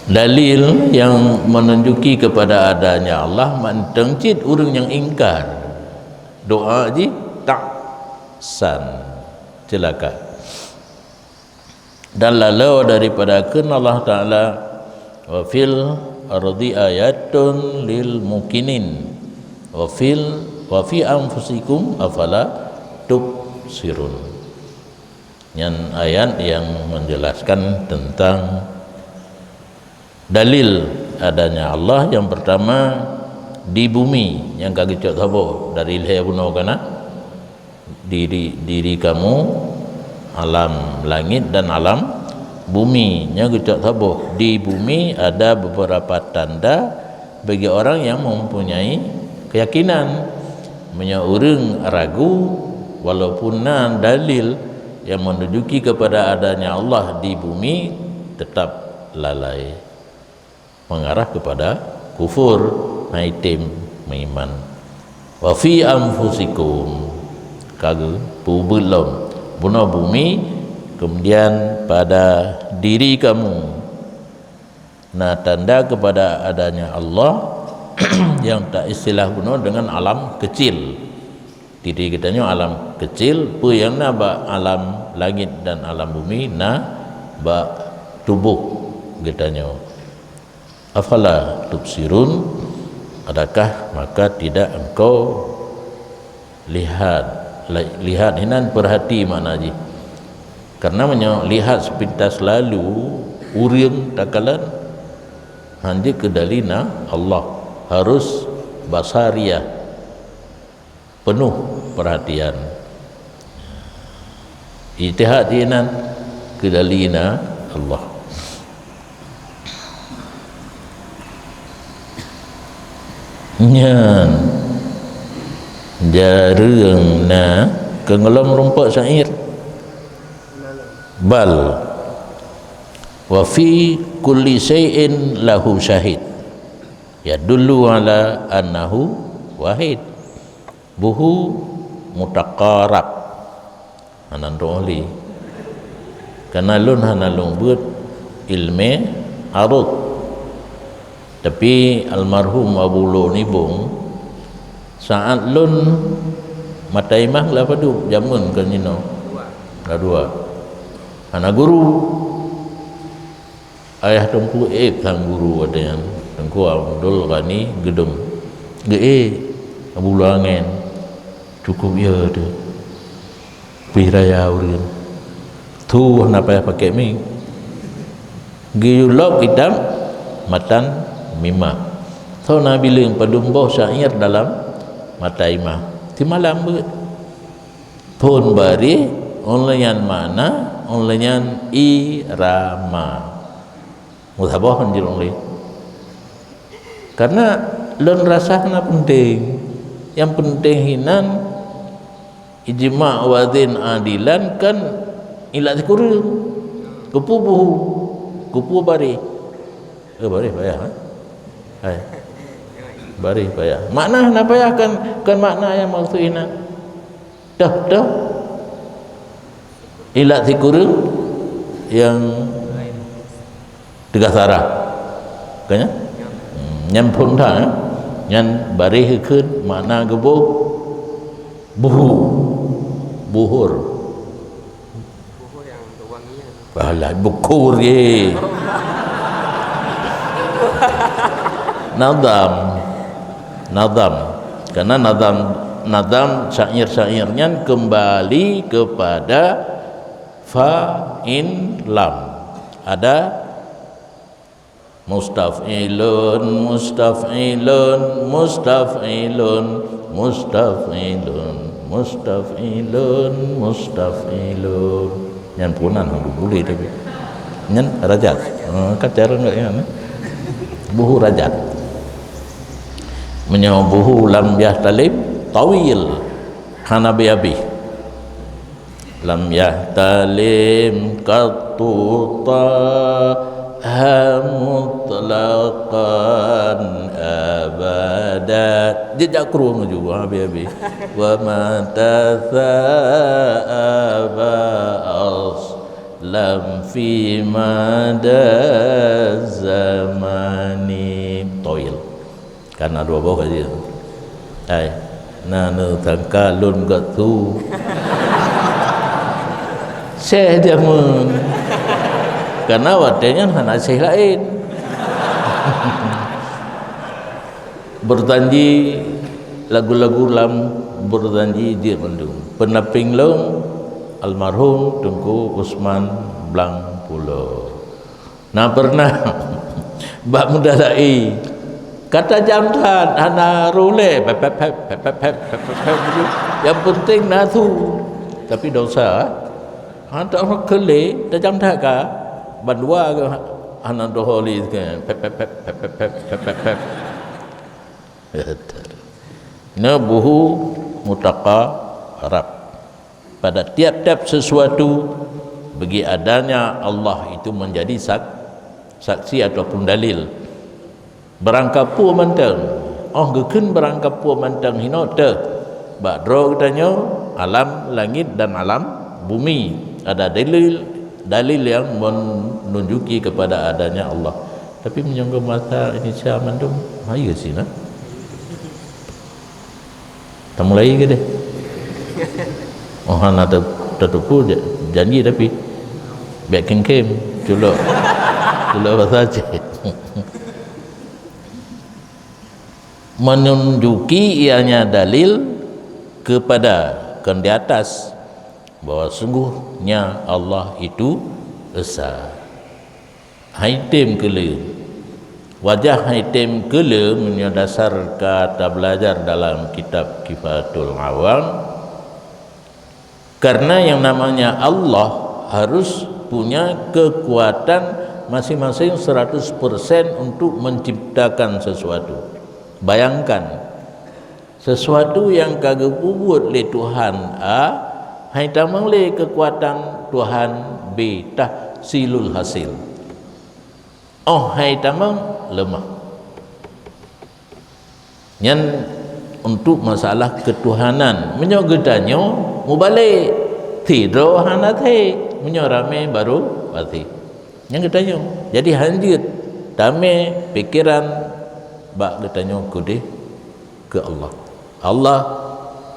dalil yang menunjuki kepada adanya Allah mantong cit ureuëng nyang ingkar doa jih tak san, celaka. Dan laloe daripada kheun Allah Taala, "Wa fil ardi ayatun lil mukinin, wa fil, wa fi anfusikum afala tubsirun." Nyan ayat yang menjelaskan tentang dalil adanya Allah yang pertama di bumi nyang ka geucok saboh dari lhée bunoe kana, diri, diri kamu, alam langit dan alam bumi nyang geucok saboh. Di bumi ada beberapa tanda bagi orang yang mempunyai keyakinan. Meunyoe ureuëng ragu, walaupun na dalil yang menunjuki kepada adanya Allah di bumi, tetap lalai, mengarah kepada kufur, hana item meuiman. "Wa fi anfusikum," ka geupeubuet lom bunoe bumi, kemudian pada diri kamu na tanda kepada adanya Allah yang tak istilah bunoe dengan alam kecil. Diri geutanyoe alam kecil, peue nyang na bak alam langit dan alam bumi na bak tuboh geutanyoe. "Afala tubsirun?" Adakah maka tidak engkau lihat? Li-, lihat hinan peurhati makna jih. Karena meunyoe lihat sepintas lalu, ureuëng takalon, hanjeuet keu dalina Allah, harus basariah, penuh perhatian. Ijtihad jinan keu dalina Allah. Nyan jareueng na keungeulom rumpok syair. Bal wa fi kulli syai'in lahu syahid yadullu ala annahu wahid. Buhu mutaqarab. Hana droe lé. Karena lôn hana lôn beuet ilmé arud. Tapi almarhum Abu Lôn Ibong, saat lôn mata imah lah padub jameun ka jinoe. Lah dua. Hana guru. Ayah Teungku ék sang guru watée nyan, Teungku Abdul Ghani Geudong. Geuék Abu Lôn Angén. Cukup ya tu. Pih raya ureuëng. Tu hana payah pakai mi. Geuyue lok kitab Matan Mimah. Soe na bileueng padum boh syair dalam Mata Imah. Timalam beuet. Phon bareh, óh lheueh nyan makna, óh lheueh nyan irama. Meusaboh ngon jeuet lé. Karena lôn rasa hana penting. Yang penting hinan ijma' wazin adilan kan ilat sikureueng. Keupeue buhu, keupeue bareh. Eh, bareh payah, eh? Hai. Bareh payah. Makna hana payah kan, kan makna yang maksud hinan. Dah, dah. Ilat sikureueng yang teugah sarah. Kan ya? Hmm, nyan phon that, eh? Nyan bareh kheun makna geuboh buhu. Buhur. Alah, bukur ye. Nazam. Nazam. Karena nazam, nazam syair-syair nyan kembali kepada fa'in lam. Ada mustaf'ilun, mustaf'ilun, mustaf'ilun, mustaf'ilun, mustaf'ilun, mustaf'ilun. Nyan punan hana boleh tapi. Nyan rajaz. Ha, ka cara enggak nyan, eh? Buhu rajaz. Meunyoe buhu lam yah talim, tawil. Hana habéh-habéh. Lam yahtalim qattu taha mutlaqan abada. Jejak krueng juga habéh-habéh. Wa mata sa'aba aslam fi mada zamani. Toil. Kana dua boh aja. Hai, na neusangka lôn gak tu. Syekh jameun. Karena watée nyan hana syekh laén. Berjanji lagu-lagu lam berjanji jeuet mandum. Pendamping lôn almarhum Teungku Usman Blang Pulo. Na pernah bak mudalai, ka tajam that, hana rôh lé, pep, pep, pep, begitu. Yang penting na su. Tapi dosa, ha, tak keu lé, tajam that ka. Bandua ke hana doho lé, pep, pep, pep. Na buhu mutaqarab. Pada tiap-tiap sesuatu, bagi adanya Allah itu menjadi sak-, saksi ataupun dalil. Barangkapeue mantong, oh geukheun barangkapeue mantong hinoe teuh, bak droe geutanyoe, alam langit dan alam bumi, ada dalil, dalil yang menunjuki kepada adanya Allah. Tapi meunyoe masa Indonesia mandum, hayeue sih nah. Tamulai ke deh? Oh, hana ta-, tatupeue ja-, janji tapi. Bèk kém-kém, culok. Culok bahasa Aceh. Menunjuki ianya dalil kepada, kon di atas, bahwa sungguhnya Allah itu Esa. Hai tem keu lé. Wajah hai tem keu lé meunyoe dasar ka tabelajar dalam kitab Kifatul Awam, karena yang namanya Allah harus punya kekuatan masing-masing seratus persen untuk menciptakan sesuatu. Bayangkan, sesuatu nyang ka geupeubuet lé Tuhan A, hai tamong lé keukuatan Tuhan B, tahsilul hasil. Oh hai tamong, leumah. Nyan untuk masalah ketuhanan. Meunyoe geutanyoe mubalek, sidroe hana thé. Meunyoe ramé baru pasti. Nyang geutanyoe. Jadi hanjeuet tamé pikeran bak geutanyoe keudeh keu Allah. Allah,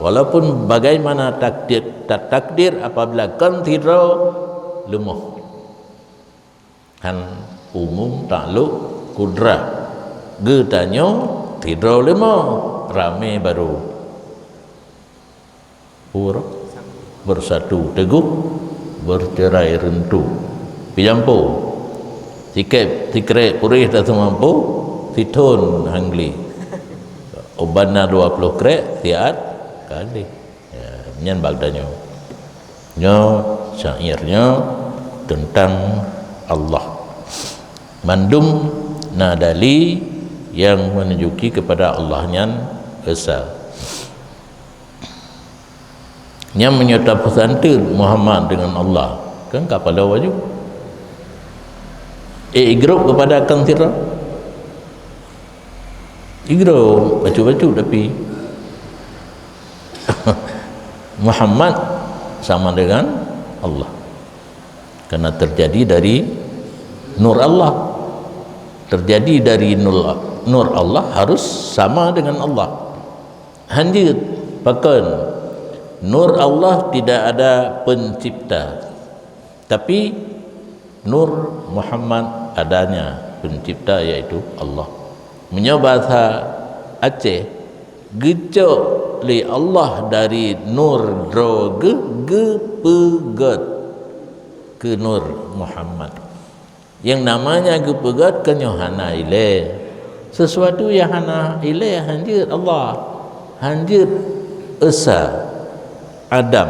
walaupun bagaimana takdir, ta-, takdir apabila kon sidroe leumoh. Han umum taklok kudrat. Geutanyoe sidroe leumoh, ramé baru. Pur bersatu teguh, bercerai rentu. Pijampo. Sikep, sikrek puréh tak seumampu, sithon hangli. Uban na dua ploh krek, siat kali. Ya, nyan bak tanyoe. Nyoe syairnya tentang Allah. Mandum na dali yang menunjuki kepada Allah nyan esa. Nyan meunyoe tapeusanteut Muhammad dengan Allah, kan ka paloe laju. Eh, igrop kepada kang sira. Igrop bacut-bacut tapi Muhammad sama dengan Allah. Karena terjadi dari nur Allah. Terjadi dari nur, nur Allah harus sama dengan Allah. Hanjeuet, pakon? Nur Allah tidak ada pencipta. Tapi nur Muhammad adanya pencipta, yaitu Allah. Meunyoe bahasa Aceh, geucok lé Allah dari nur droe geuh, geupeugét keu nur Muhammad. Yang namanya geupeugét kan nyoe hana ilée. Sesuatu yang hana ilée hanjeuet Allah, hanjeuet esa, adam.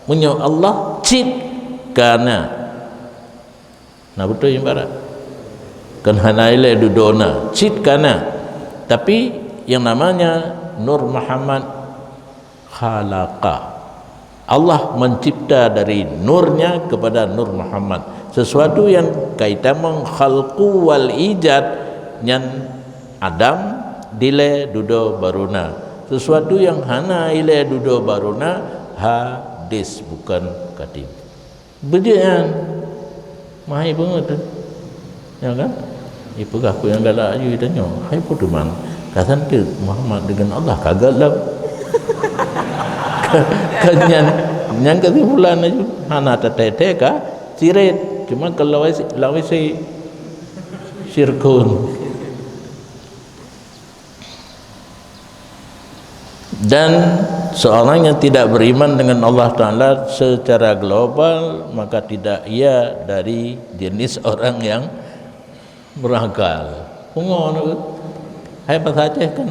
Meunyoe Allah cit kana. Nah, beutôi ibarat. Kan hana ilée dudoe na, cit kana. Tapi yang namanya Nur Muhammad khalaqa. Allah mencipta dari nurnya kepada Nur Muhammad. Sesuatu yang kaitamong khalqu wal ijad nyan adam dilée dudoe baruna. Sesuatu yang hana ilée dudoe baruna hadis bukan kadim. Beujeuet nyan. Mahai banget tu. Ya kan? Ipeugah peue nyang galak aju tanyoe. Hai peue teuma? Ka santeut Muhammad dengan Allah ka galak. Ka, ka nyan, nyan kesimpulan aju. Hana tateuka siret. Cuma kalau lawai si, lawai si sirkun. Dan seorang yang tidak beriman dengan Allah Ta'ala secara global, maka tidak ia dari jenis orang yang berakal. Pungo na ke? Hai bahasa Aceh kan?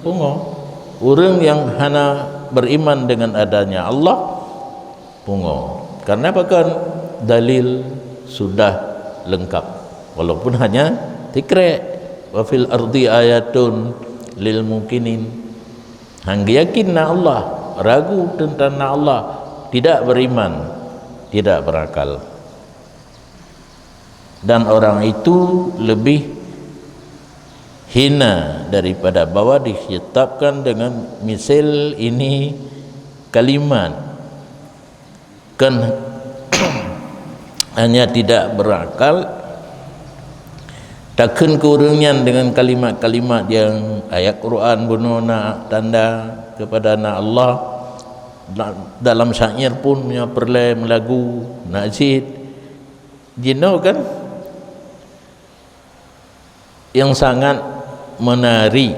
Pungo. Ureuëng yang hana beriman dengan adanya Allah, pungo. Karena apa kan? Dalil sudah lengkap. Walaupun hanya tikrek. Wa fil ardi ayatun lil mukinin. Hang yakin na Allah, ragu tentang na Allah, tidak beriman, tidak berakal. Dan orang itu lebih hina daripada bahwa dikhitabkan dengan misal ini kalimat. Kan hanya tidak berakal, takheun keu ureuëng nyan dengan kalimat-kalimat yang ayat Quran bunoe na tanda kepada na Allah, da-, dalam syair pun meunyoe peureulée meulagu, nasyid, jinoe kan? Yang sangat menarik.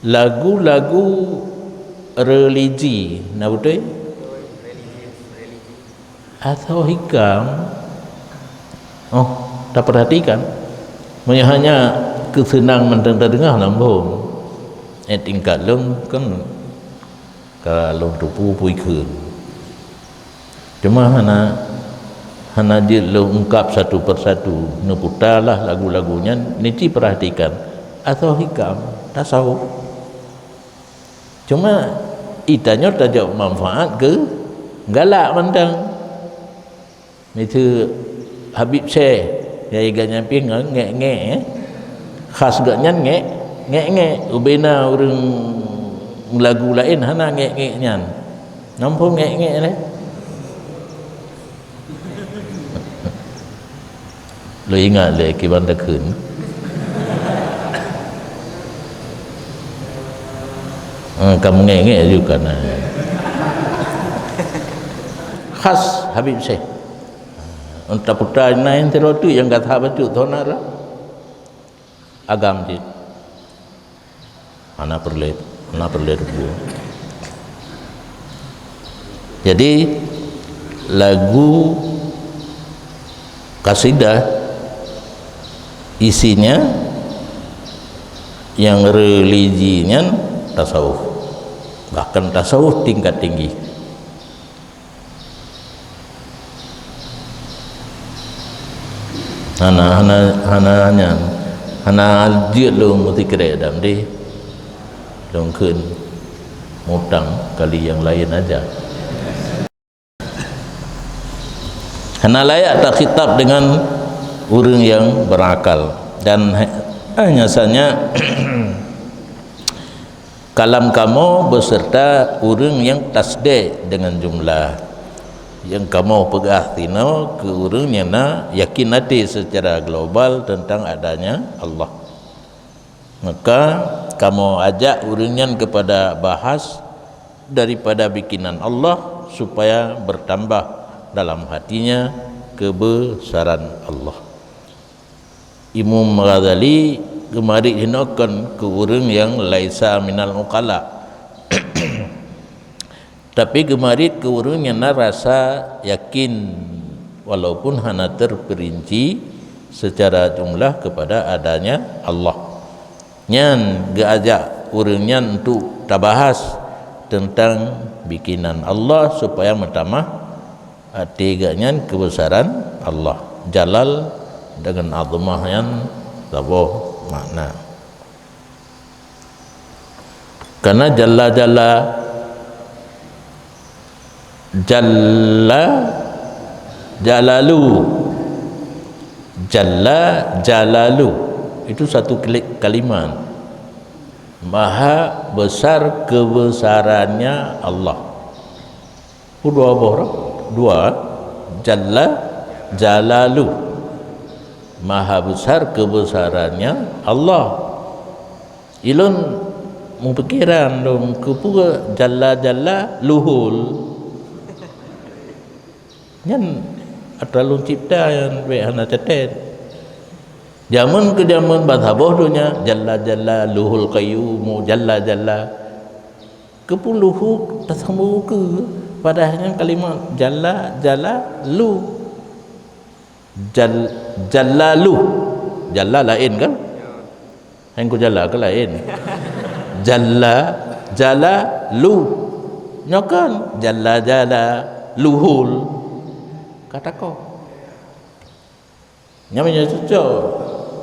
Lagu-lagu religi, na beutôi? Atau hikam? Oh, taperhatikan. Meunyoe hanya keuseunang mantong tadeungoe lambong. Eh, tingkat lôn kan ka lôn tupu pui kheun. Cuma hana, hana jeuet lôn ungkap satu persatu. Neuputalah lagu-lagu nyan, niti perhatikan. Atau hikam, tasawuf. Cuma, itanyoe tajok manfaat keu galak mantong. Miseue Habib Syekh, nyang iga nyan pih ngon ngek-ngek, eh. Khas geuh nyan ngek, ngek-ngek. Ubena ureuëng lagu laén hana ngek-ngek nyan. Namphon ngek-ngek lé. Lôn ingat lé kiban takheun. Eh, ka meungék-ngék juga na. Khas Habib Syekh. Entah putra na yang terotu yang kata bacut thon ara. Agam cit. Hana peureulée, hana peureulée teupeu. Jadi, lagu kasidah isinya yang religi nyan tasawuf. Bahkan tasawuf tingkat tinggi. Hana, hana, hana nyan. Hana jeuet lôn meusikrek dam deh. Lôn kheun mutang kali nyang laén aja. Hana layak takhitab dengan ureuëng nyang berakal. Dan ha-, hanya saja kalam kamoe beserta ureuëng nyang tasdek dengan jumlah nyang kamoe peugah sinoe keu ureuëng nyang na yakin até secara global tentang adanya Allah. Maka kamoe ajak ureuëng nyan kepada bahas daripada bikinan Allah supaya bertambah dalam hatinya kebesaran Allah. Imam Ghazali geumarit hinoe kon keu ureuëng nyang laisa minal uqala. Tapi geumarit keu ureuëng nyang na rasa yakin walaupun hana terperinci secara jumlah kepada adanya Allah. Nyan geuajak ureuëng nyan untuk tabahas tentang bikinan Allah supaya meutamah até geuh nyan keubesaran Allah. Jalal dengan azamah nyan saboh makna. Karena jalla jalla, jalla jalalu, jalla jalalu itu satu kali-, kalimat. Maha besar kebesarannya Allah. Pu dua boh roh, dua, jalla jalalu. Maha besar kebesarannya Allah. Ilôn mupikiran lôn keupeue jalla jalla luhul. Nyan atra lôn cipta nyan bék hana catet. Jameun keu jameun ban saboh donya, jalla jalla luhul qayyumu jalla jalla. Keupeue luhu tasambung keu, padahai nyan kalimat jalla, jalla, lu. Jal-, jalla lu. Jalla laén kan? Hai ku jalla ke laén? Jalla, jalla, lu. Nyoe kan? Jalla, jalla, luhul. Kata kau. Nyan meunyoe cocok.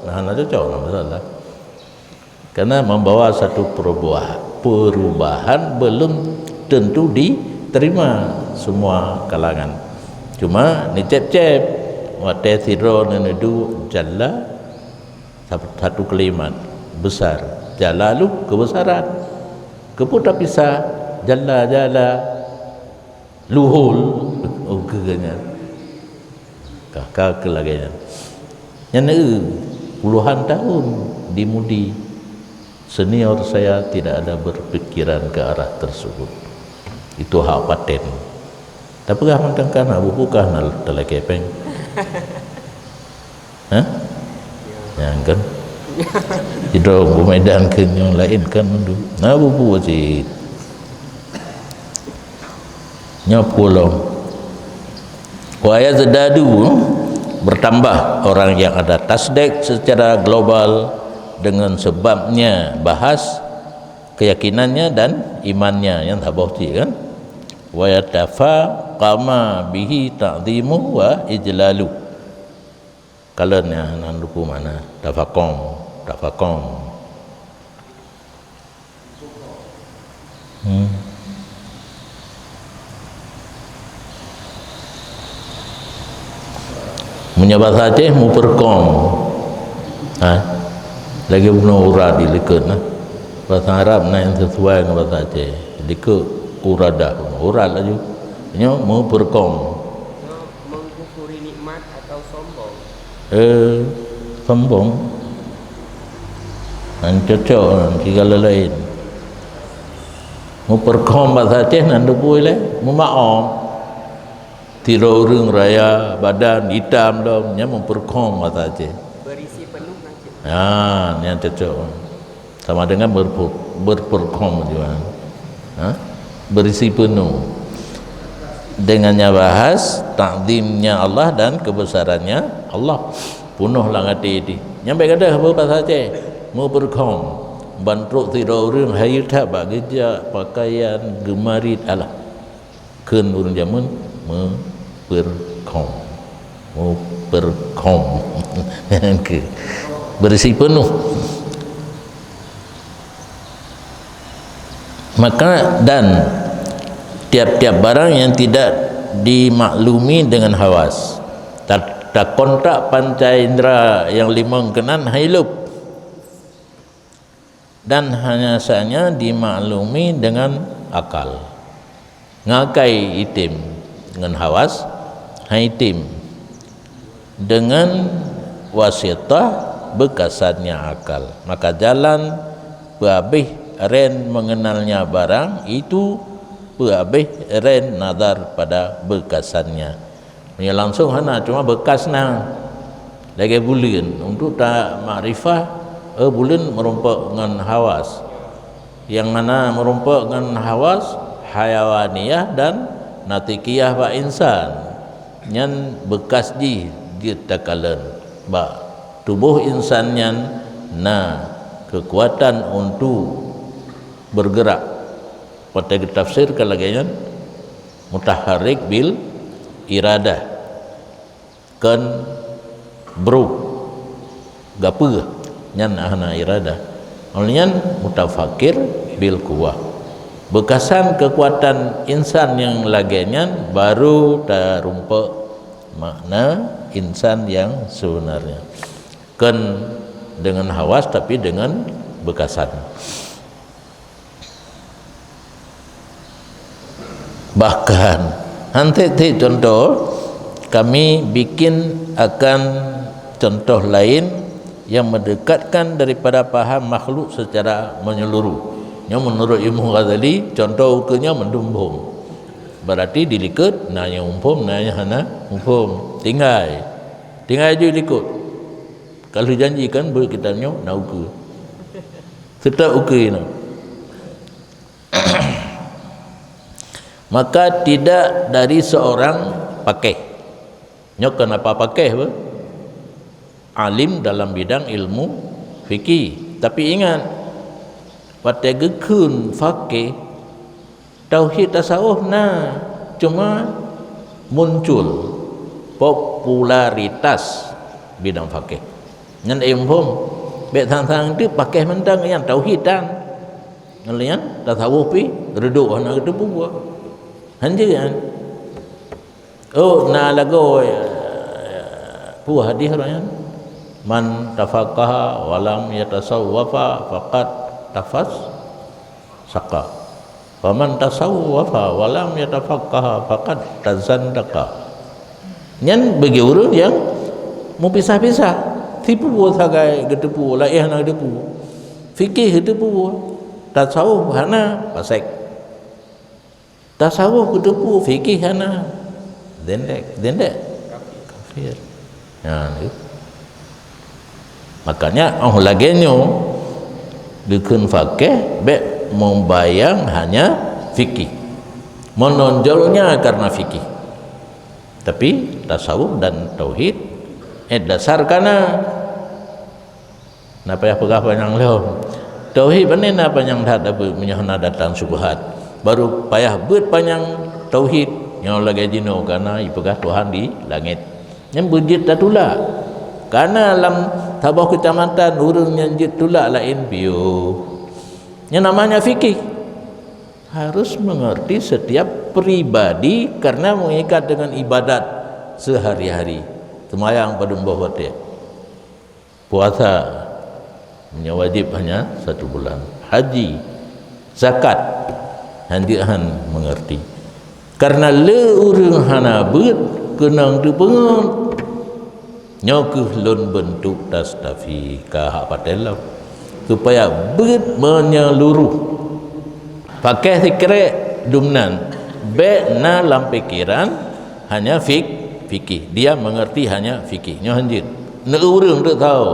Nah, hana cocok, hana masalah. Karena membawa satu perubahan, perubahan belum tentu diterima semua kalangan. Cuma neucép-cép, watée sidroe neuduek jalla, satu, satu kalimat besar. Jalalu, kebesaran. Keupeue tapisah? Jalla, jalla. Luhul, oh, keu nyan. Ka, ka keu lagée nyan. Nyan, eh, puluhan tahun di Mudi. Senior saya tidak ada berpikiran ke arah tersebut. Itu hak paten. Tapi kah mantong kan, Abu Bukar na talakée péng. Hah? Nyang kan? Sidroe beumedan keu nyang laén kan mandum. Na bubu cit. Nyoe pulom. Wa yazdadu, bertambah orang yang ada tasdik secara global dengan sebabnya bahas keyakinannya dan imannya nyang saboh cit kan. Wa yatafaqama bihi ta'zimu wa ijlalu. Kalon nyan hana lupu makna. Tafakom, tafakom. Hmm. Meunyoe basa Aceh, mupeurkom. Ha? Lagée bunoe urat di likot, nah. Basa Arab na nyang sesuai ngon basa Aceh. Likot uradah, urat laju. Nyoe mupeurkom. Nyoe mengkufuri nikmat atau sombong? Eh, sombong. Nyan cocok ngon sigala laén. Meupeurkhom basa Aceh nan teupeue lé, meumaom. Sidroe ureuëng raya, badan itam lom, nyan meupeurkhom basa Aceh. Berisi penuh nang cit. Ha, nyan cocok. Sama dengan berpu-, berperkhom juga. Ha? Berisi penuh. Dengan nyan bahas takzimnya Allah dan kebesarannya Allah. Punoh lam até jih. Nyan bék gadoh bahasa Aceh. Meupeurkhom. Ban trok sidroe ureuëng hayeue that bak geujak, pakaian, geumarit, alah. Kheun ureuëng jameun, meupeurkhom. Meupeurkhom. Berisi penuh. Maka, dan tiap-tiap barang yang tidak dimaklumi dengan hawas. Ta-, takontak panca indra nyang limong keunan hai lôb. Dan hanya saja dimaklumi dengan akal. Ngakai item ngon hawas, hai item dengan wasitah beukasannya akal. Maka jalan peuhabéh ren mengenalnya barang itu peuhabéh ren nazar pada beukasannya. Meunyoe langsung hana, cuma beukas na. Lagée buleuen, untuk ta makrifah, eh, buleuen meurumpok ngon hawas. Nyang hana meurumpok ngon hawas, hayawaniyah dan natikiyah bak insan. Nyan beukas jih jeuet takalon. Bak tuboh insan nyan na keukuatan untuk bergerak. Watée geutafsirkan lagée nyan, mutaharrik bil iradah. Kon brok, gapeue, nyan hana iradah. Óh lheueh nyan mutafakkir bil quwwah. Beukasan keukuatan insan nyang lagée nyan baru tarumpok makna insan nyang sebenarnya. Kon deungon hawas, tapi deungon beukasan. Bahkan, han tieb-tieb contoh, kami bikin akan contoh lain yang mendekatkan daripada paham makhluk secara menyeluruh. Nyoe menurut Imam Ghazali, contoh ukeue nyoe mandum phom. Berarti di likot na nyang muphom, na nyang hana muphom. Tinggai. Tinggai ju likot. Kalau janji kan beukitab nyoe na ukeue. Tetap ukeue nyoe. Maka tidak dari seorang pakeh. Nyoe kenapa pakeh, bah? Alim dalam bidang ilmu fikih. Tapi ingat, watée geukheun fakih, tauhid tasawuf na, cuma muncul popularitas bidang fakih. Nyan ilmu, bék sang-sang teuh pakeh mantong nyang tauhid tan. Ngon lagée nyan, tasawuf pih reudok hana geuteupeue. Hanjeuet nyan. Oh, na lagoe, eh, peue hadih roh nyan? "Man tafaqaha wa lam yatasawwafa faqad tafas-, saqa. Wa man tasawwafa wa lam yatafaqqaha faqad tazandaqa." Nyan bagi ureuëng nyang meupisah-pisah. Teupeue sagai geuteupeue, laén hana geuteupeue. Fikih geuteupeue, tasawuf hana, fasek. Tasawuf geuteupeue, fikih hana. Zindek, zindek. Kafir. Nah, ni. Makanya, oh, lagée nyoe, geukheun fakih, bék membayang hanya fikih. Menonjolnya karena fikih. Tapi, tasawuf dan tauhid, eh, dasar kana. Na payah peugah panyang lom. Tauhid pane na panyang that, tapi meunyoe na datang syubhat, baru payah beuet panyang tauhid. Nyoe lagée jinoe kana jipeugah Tuhan di langét. Nyan beujeuet tatulak. Kana lam saboh keucamatan ureuëng nyang jeuet tulak laén piôh. Nyan namanya fikih. Harus mengerti setiap pribadi karena mengikat dengan ibadat sehari-hari. Seumayang padum boh watée. Puasa, meunyoe wajéb hanya satu bulan. Haji, zakat, hanjeuet han mengerti. Karena le ureuëng hana beuet keunong teupeungeut. Nyoe kheueh lôn beuntuk tastafi ka hak patéh lom, supaya beuet meunyeluruh. Pakéh sikrek dumnan, bék na lam pikeran hanya fik-, fikih. Dia mengerti hanya fikih. Nyoe hanjeuet. Neu ureuëng tu tahu.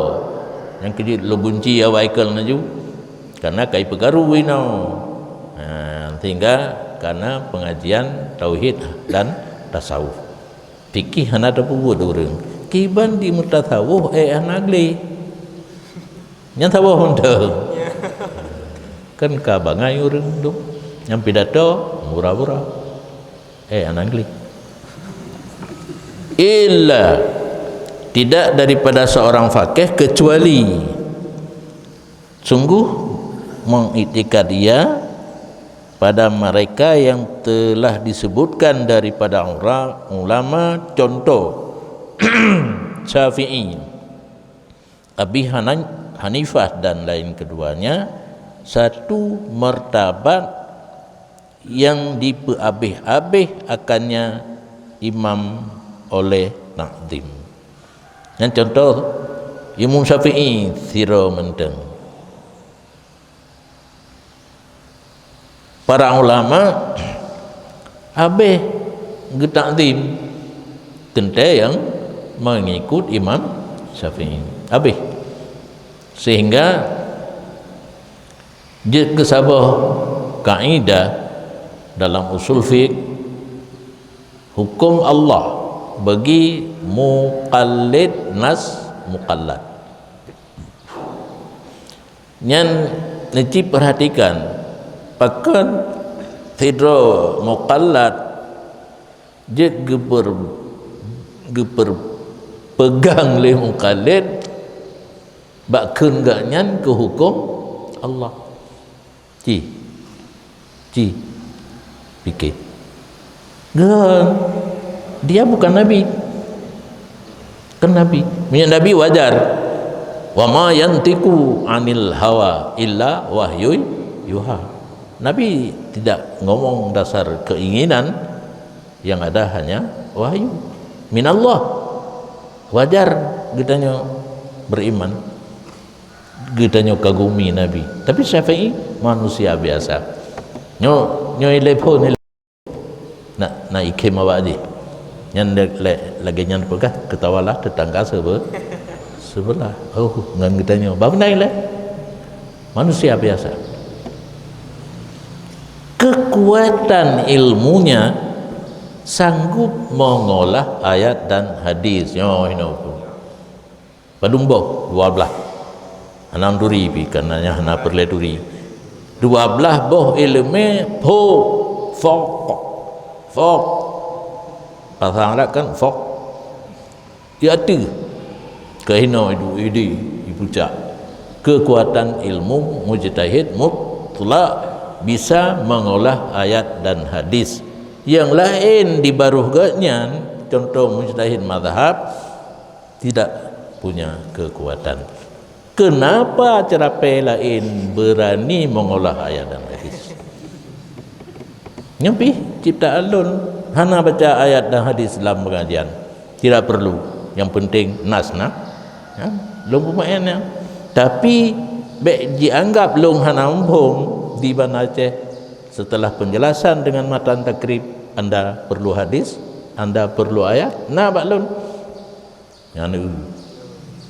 Nyang keujeuet lôn gunci awai kal laju. Karena kai peugaru inoe. Ha, sehingga karena pengajian tauhid dan tasawuf. Fikih hana tapeubuet ureuëng. Kiban di meutasawuf, eh, hana gleh. Nyan saboh mantong. Kan ka bangai ureuëng tu. Nyang pidato mura-mura. Eh, hana gleh. Illa, tidak daripada seorang fakih kecuali sungguh mengiktikad ia pada mereka yang telah disebutkan daripada ura-, ulama, contoh Syafi'i, Abi Hanan-, Hanifah dan lain keduanya, satu martabat yang dipeabeh-abeh akannya imam oleh takzim. Nyan contoh Imam Syafi'i sidroe mantong. Para ulama habéh geutakzim teuntée nyang mengikut Imam Syafi'i. Habéh. Sehingga jeuet keu saboh kaidah dalam usul fiqh, hukum Allah bagi muqallid nas muqallad. Nyan neuci peurhatikan, pakon sidroe muqallad jeuet geuper-, geuperpegang lé muqallid bak kheun geuh nyan keu huköm Allah. Ci. Ci. Pike. Kan dia bukan nabi. Kan nabi. Meunyoe nabi wajar. "Wa ma yantiqu 'anil hawa illa wahyu yuha." Nabi tidak ngomong dasar keinginan, yang ada hanya wahyu minallah. Wajar geutanyoe beriman, geutanyoe kagumi nabi. Tapi Syafi'i manusia biasa. Nyoe, nyoe ilée phon ilée. Nak, nak ikhém awak jih. Nyan lé, lé, lagée nyan peugah, keutawalah tetangga sebe-, sebelah. Oh, ngon geutanyoe. Bah beuna ilée. Manusia biasa. Kekuatan ilmunya sanggup mengolah ayat dan hadis. Nyoe hinoe. Padum boh? Dua blah. Hana turi pih, karena nyan hana peureulée turi. Dua blah boh iéleumé, fo, fok. Fok. Bahasa Arab kan fok. Di ateueh. Keuhinoe idu idi, di pucak. Kekuatan ilmu mujtahid mutlak bisa mengolah ayat dan hadis. Yang laén di baroh geuh nyan, contoh mujtahid mazhab, tidak punya kekuatan. Kenapa ceurapée laén beurani mengolah ayat dan hadis? Nyoe pih ciptaan lôn, hana baca ayat dan hadis lam pengajian. Tidak perlu. Yang penting nas na. Ya, lôn peumaén nyan. Tapi bék jianggap lôn hana muphom di Banda Aceh. Setelah penjelasan dengan matan takrib, anda perlu hadis, anda perlu ayat, na bak lôn. Nyan eu.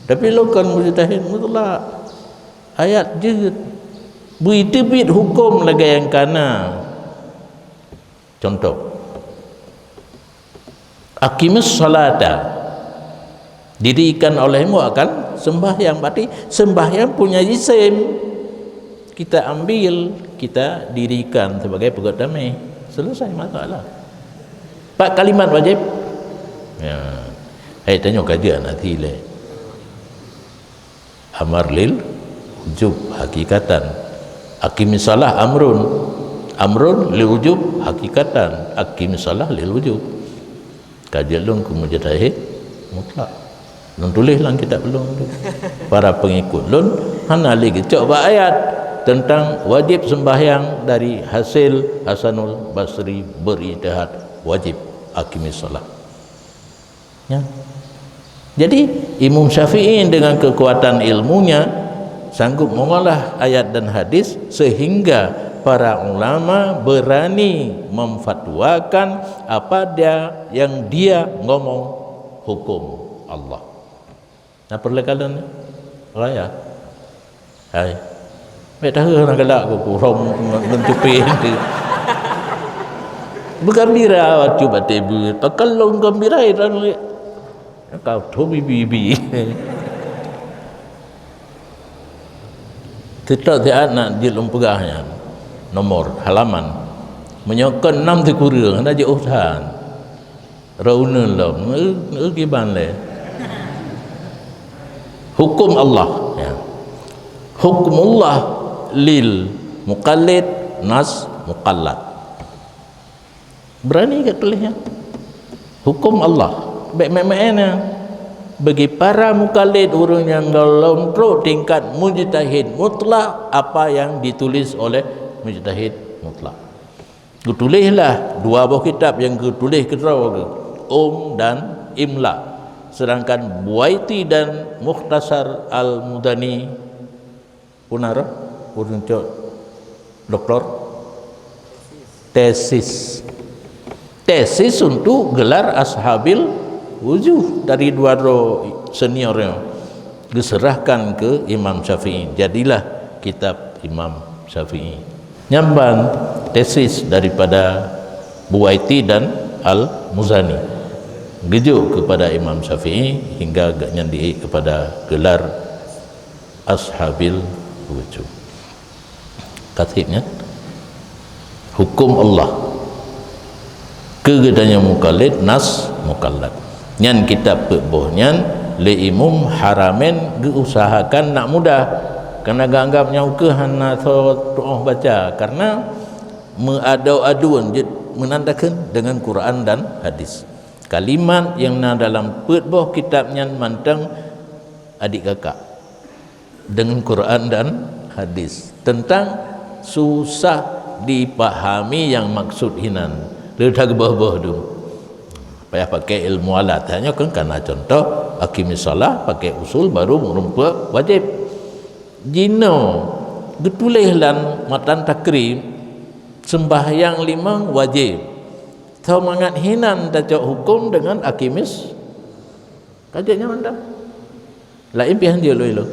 Tapi lôn kon mujtahid mutlak. Ayat jeuet. Bri teubiet huköm lagée nyang kana. Contoh. Aqimis salata. Dirikan olehmu akan sembahyang. Berarti sembahyang punya isim. Kita ambil, kita dirikan sebagai peugét damé. Selesai masalah. Empat kalimat wajib. Ya. Hai, tanyoe kajeut hati lé. Amar lil wujub hakikatan. Aqimis shalah amrun. Amrun lil wujub hakikatan. Aqimis shalah lil wujub. Kajeut lôn keu mujtahid mutlak. Lôn tuléh lam kitab lôn tu. Para pengikut lôn hana lé geucok bak ayat tentang wajib sembahyang dari hasil Hasanul Basri berijtihad wajib aqimis shalah. Nyan. Jadi, Imam Syafi'i dengan kekuatan ilmunya sanggup mengolah ayat dan hadis sehingga para ulama berani memfatwakan apa dia yang dia ngomong hukum Allah. Nah, perlekalan raya. Hai. Bèk tahu orang galak ku kurang mencupi. Bergembira waktu batai bu. Takkan long gembira itu. Kau tu bibi-bibi. Kita siat nak jilong peugah nyan. Nomor halaman. Meunyoe kon nam sikureueng, hana jiôh that. Rau uneun lom, eu, eu kiban lé. Hukum Allah, ya. Hukmullah lil muqallid nas muqallad. Berani ka tuléh nyan. Hukum Allah. Bèk meu'en-meu'en nyan. Bagi para mukallid, ureuëng nyang gohlom trok tingkat mujtahid mutlak, apa yang ditulis oleh mujtahid mutlak. Geutuléhlah dua boh kitab nyang geutuléh keudroe geuh, Um dan Imla. Sedangkan Buwaiti dan Mukhtasar Al-Muzani, puna roh, ureuëng cok doktor, tesis. Tesis untuk gelar Ashabil Wujuh dari dua droe senior nyoe geuserahkan keu Imam Syafi'i. Jadilah kitab Imam Syafi'i. Nyan ban tesis daripada Buwaiti dan Al-Muzani. Geujok kepada Imam Syafi'i hingga gobnyan diék kepada gelar Ashabil Wujuh. Ka trép nyan? Hukum Allah. Keu geutanyoe mukallid, nas mukallad. Nyan kitab peuet boh nyan lé Imum Haramain geuusahakan nak mudah. Karena geuanggap nyan ukeue hana soe tuoh baca. Karena meuadoe-adoe jeuet meunan takheun deungon Quran dan hadis. Kalimat nyang na dalam peuet boh kitab nyan mantong adik kakak. Deungon Quran dan hadis. Teuntang susah dipahami nyang maksud hinan. Lé that geuboh-boh tu. Payah pakai ilmu alat. Hanya kan kana contoh, aqimis shalah pakai usul baru meureumpok wajib. Jinoe geutuléh lam matan takrib, sembahyang limong wajib. Soe mangat hinan tacok huköm deungon aqimis. Ka jeuet nyan mantong. Laén pih han jeuet lôn ilôn.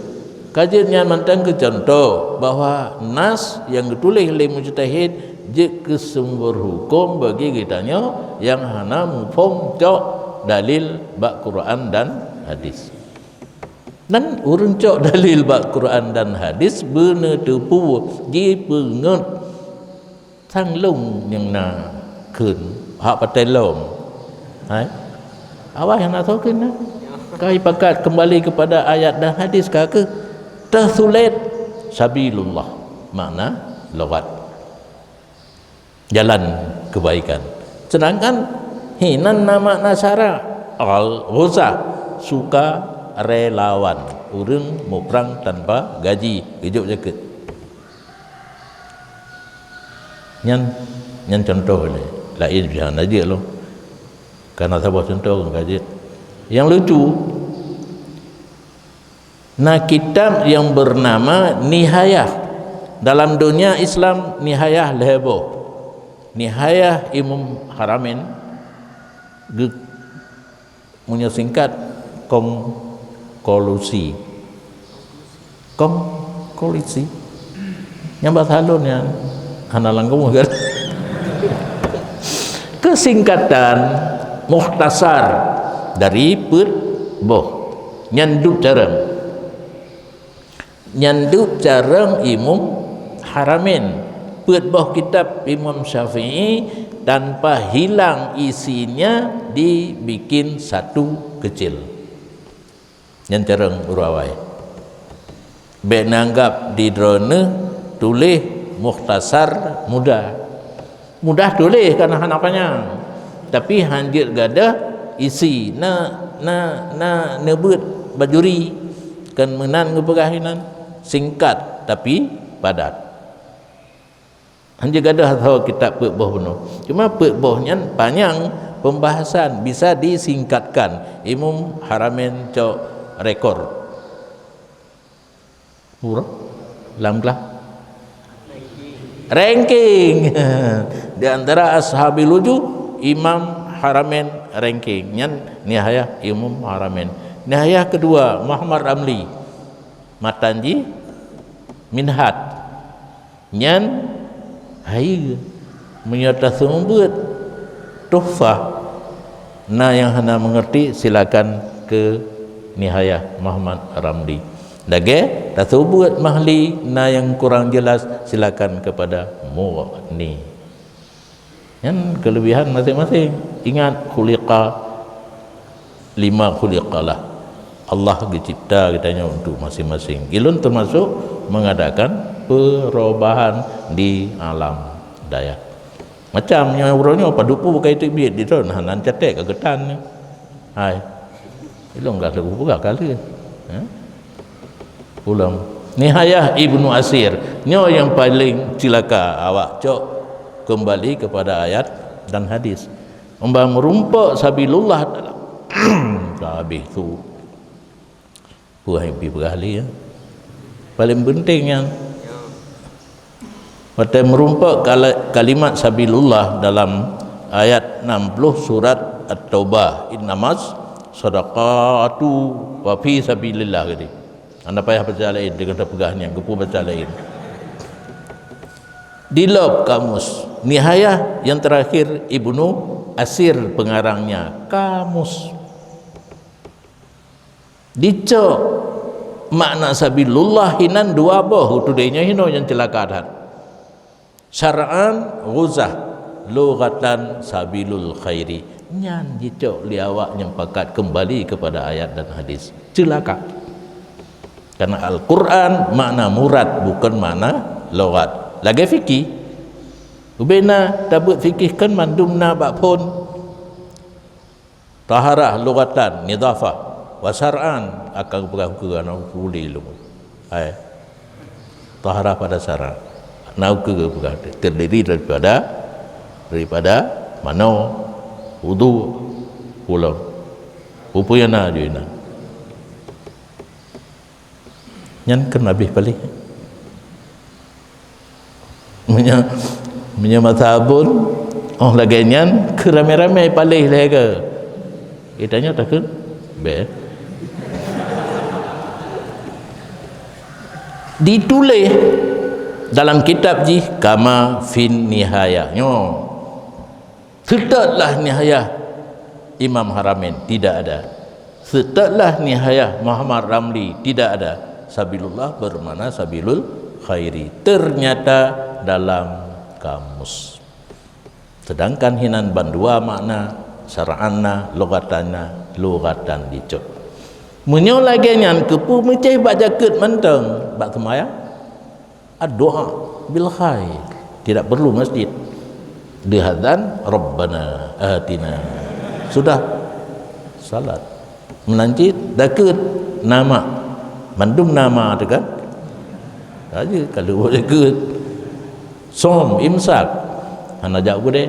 Ka jeuet nyan mantong keu contoh bahwa nas nyang geutuléh lé mujtahid jeuet keu sumber huköm bagi geutanyoe nyang hana muphom cok dalil bak Quran dan hadis. Dan ureuëng cok dalil bak Quran dan hadis beuneuteupeu jipeungeut. Sang lôn nyang na kheun hak patai lom. Hai. Awai hana soe kheun na. Kai pakat kembali kepada ayat dan hadis ka keuh. Teusulet sabilullah. Makna lewat. Jalan kebaikan. Sedangkan hinan na makna syarak. Al-ghuzah, sukarelawan. Ureuëng muprang tanpa gaji. Geujok jakeuet. Nyan, nyan contoh lé. Laén pih hana jeuet lom. Kana saboh contoh ka jeuet. Nyang lucu, na kitab nyang bernama Nihayah. Dalam donya Islam, Nihayah lhée boh. Nihayah Imam Haramain geu-, Meunyoe singkat, konkolusi. Konkolusi. Nyang bahasa lôn nyan hana langkung kan? Kesingkatan, mukhtasar dari peuet boh. Nyan duek carông. Nyan duek carông Imam Haramain, peuet boh kitab Imam Syafi'i tanpa hilang isinya dibikin satu kecil. Nyan carông ureuëng awai. Bék neuanggap di droeneueh tuléh mukhtasar mudah. Mudah tuléh kana hana panyang, tapi han jeuet gadôh isi, na, na, na neubeuet bajuri, kan meunan geupeugah inan, singkat tapi padat. Han jeuet gadôh saboh kitab peuet boh bunoe. Cuma peuet boh nyan panyang Pembahasan bisa disingkatkan. Imam Haramain cok rekor. Pura? Lam glah? Ranking. Di antara ashabil wujuh, Imam Haramain ranking. Nyan Nihayah Imam Haramain. Nihayah kedua, Muhammad Ramli. Matan jih Minhat. Nyan hayeue. Meunyoe taseumeubeuet Tuhfah, na nyang hana meungerti, silakan ke Nihayah Muhammad Ramli. Lagée taseumeubeuet Mahli, na nyang kurang jelas, silakan kepada Mughni. Nyan kelebihan masing-masing. Ingat, khuliqa lima khuliqalah. Allah geucipta geutanyoe untuk masing-masing. Ilôn teumasuk mengadakan perubahan di alam dayah. Macam nyoe uroe nyoe padub peue ka teubiet di droe, nah, nan catet ka geutan nyoe. Hai. Ilôn ka lheueh peugah ka lheueh. Ha? Ulôn. Nihayah Ibnu Asir. Nyoe nyang paléng cilaka, awak cok kembali kepada ayat dan hadis. Umbang meurumpok sabilullah dalam ka habéh su. Peue nyang pih peugah lé, ya. Paléng penting nyan. Watée meurumpok kala-, kalimat sabilullah dalam ayat enam puluh surat At-Taubah, "Innamas sadaqatu wa fi sabilillah," geude. Hana payah baca laén, deungon tapeugah nyan, geupeu baca laén. Di lom kamus, Nihayah yang terakhir Ibnu Asir pengarangnya, kamus. Dicok makna sabilullah hinan dua boh, u teudeh nyoe hinoe nyang ceulaka that. Syar'an ghuzah, lughatan sabilul khairi. Nyan jicok lé awak nyang pakat kembali kepada ayat dan hadis. Ceulaka. Karena Al-Quran makna murad, bukan makna lughat. Lagée fikih. Ubena tabeuet fikih kan mandum na bak phon. Taharah lughatan, nidhafah, wa syar'an, akan peugah keu aneuk puli lom. Hai. Taharah pada syarat. Na ukeue geupeugah terdiri daripada, daripada manoe, udhu, pulo. Peue-peue nyang na jih inan. Nyan keuneubeh paléh. Meunyoe, meunyoe masa abon, oh lagée nyan, keu ramé-ramé paléh lagée. Geutanyoe takheun, beh. Dituléh dalam kitab jih kama fin nihayah. Nyoe. Seutôt lah nihayah Imam Haramain, tidak ada. Seutôt lah nihayah Muhammad Ramli, tidak ada. Sabilullah bermakna sabilul khairi. Ternyata dalam kamus. Sedangkan hinan bandua makna, syar'an na, lughatan na, lughatan dicok. Meunyoe lagée nyan, keupeue meucéh bak jakeuet mantong, bak seumayang? Addu'a bil khair. Tidak perlu masjid. Deuh azan, "Rabbana atina." Sudah. Salat. Meunan cit dakeuet nama. Mandum nama teuh kan? Raja kalau buat dakeuet. Som, imsak. Hana jak u keudè.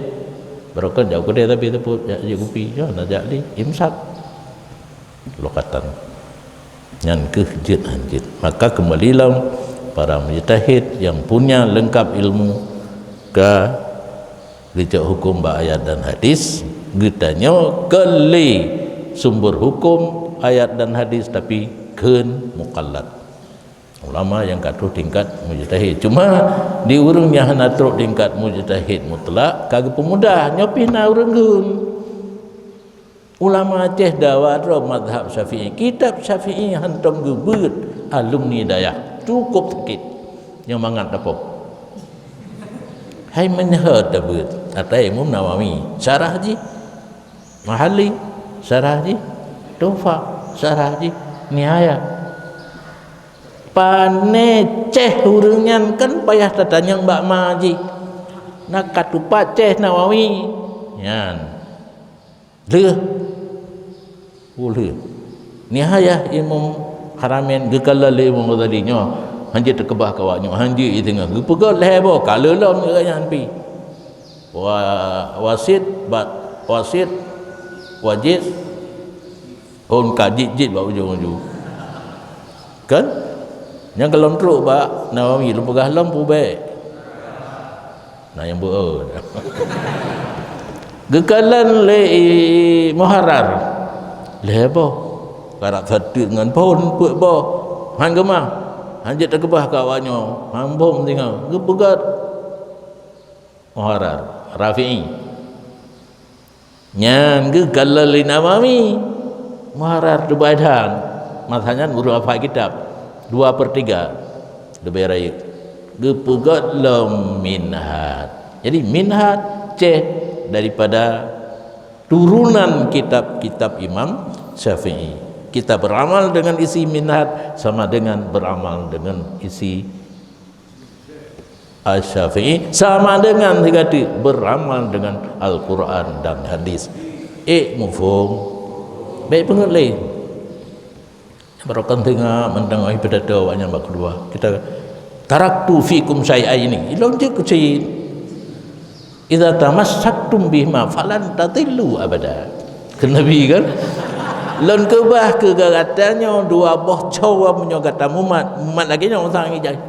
Barokon jak u keudè tapi teupeu jak, jak kupi. Ya, hana jak lé. Imsak. Lokatan. Nyan keuh jeuet hanjeuet. Maka kembali lom para mujtahid yang punya lengkap ilmu ka geucok hukum bak ayat dan hadis, geutanyoe kon lé sumber hukum ayat dan hadis, tapi kheun muqallad. Ulama nyang ka troh tingkat mujtahid. Cuma di ureuëng nyang hana troh tingkat mujtahid mutlak ka geupeumudah, nyoe pih na ureuëng kheun. Ulama Aceh dawa droe mazhab Syafi'i. Kitab Syafi'i hantom geubeuet alumni dayah. Cukup sakét. Nyang mangat dapok. Hai meunyoe tabeuet ata Imam Nawawi, syarah jih Mahalli, syarah jih Tuhfah, syarah jih Nihayah. Pane ceh ureuëng nyan kan payah tatanyong bak ma jih. Na ka tupat ceh Nawawi. Nyan. Lheueh. Oh, lheueh. Nihayah Imam Haramain geukalon lé Imam Ghazali nyoe. Hanjeuet teukeubah keu awak nyoe, hanjeuet i teungoh. Geupeugöt lhèe boh, ka lheueh lom geuh nyan pi. Wa-, wasit bak Wasit, Wajiz, hon ka jit-jit bak ujong-ujong. Kan? Nyang ka lom trok bak Nawawi, lôn peugah lom peue bèk. Na nyang beu-, geukalon lé Muharrar. Lhèe boh. Karab sateuk ngon phôn peuet boh. Han geumah. Han jeuet takeubah keu awaknyoe. Han bom singoh. Geupeugöt Muharrar, Rafi'i. Nyan geukalon lé Nawawi. Muharrar leubèh that. Masa nyan ureueng hafai kitab. Dua per tiga. Leubèh rayeuk. Geupeugöt lom Minhaj. Jadi Minhaj céh daripada turunan kitab-kitab Imam Syafi'i. Kita beramal dengan isi Minhaj sama dengan beramal dengan isi Asy-Syafi'i, sama dengan sigoe teuk beramal dengan Al-Quran dan hadis. Eh, muphom? Bèk peungeuet lé. Barokon teungoh mantong ai pidato awak nyan bak keudua. Kita, "Taraktu fikum syai'aini." Ilôn jeuet keu cit. "Idza tamassaktum bihima falan tadillu abada." Kheun Nabi kan? "Lôn keubah keu gata nyoe dua boh coe meunyoe gata mumat, mumat lagèe nyoe sang ijai.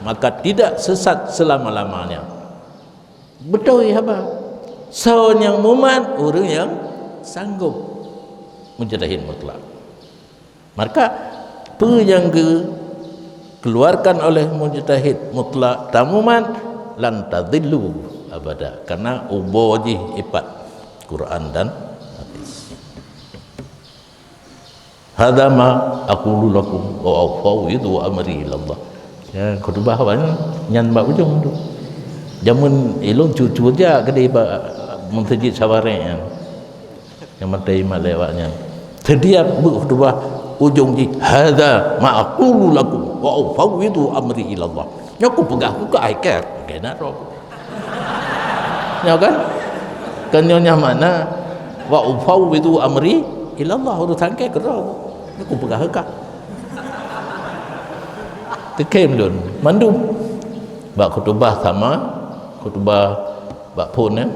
Maka tidak sesat selama-lamanya." Beutôi haba. Soe nyang mumat? Ureueng nyang sanggob. Mujtahid mutlak. Maka, peue nyang geukeuluarkan oleh mujtahid mutlak tamumat, lan tadillu abada, karena ubô jih ipat Quran dan hadis. "Hadza ma aqulu lakum wa ufawwidu amri ilallah." Ya, khutubah awak nyan, nyan bak ujong tu. Jameun ilôn cu-cu jak keudeh bak meuseujid Sabarek nyan. Nyang maté imat lé awak nyan. Setiap beuet khutubah ujong jih, "Hadza ma aqulu lakum wa ufawwidu amri ilallah." Nyoe kupeugah keu kah, ai kèe, keunan droe. Nyoe kan? Kan nyoe nyang makna, "Wa ufawwidu amri ilallah," urusan kèe keudroe. Nyoe kupeugah keu kah. Teukem lôn mandum. Bak khutubah sama, khutubah bak phôn, ya.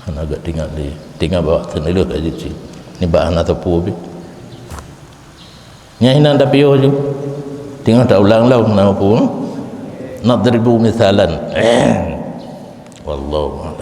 Hana geutinggai lé. Tinggai bak teuneuloh aja cit. Nibak hana teupeu bit. Nyan hinan tapiôh ju. Tinggai taulang lom na peue. Nadribu misalan. Wallahu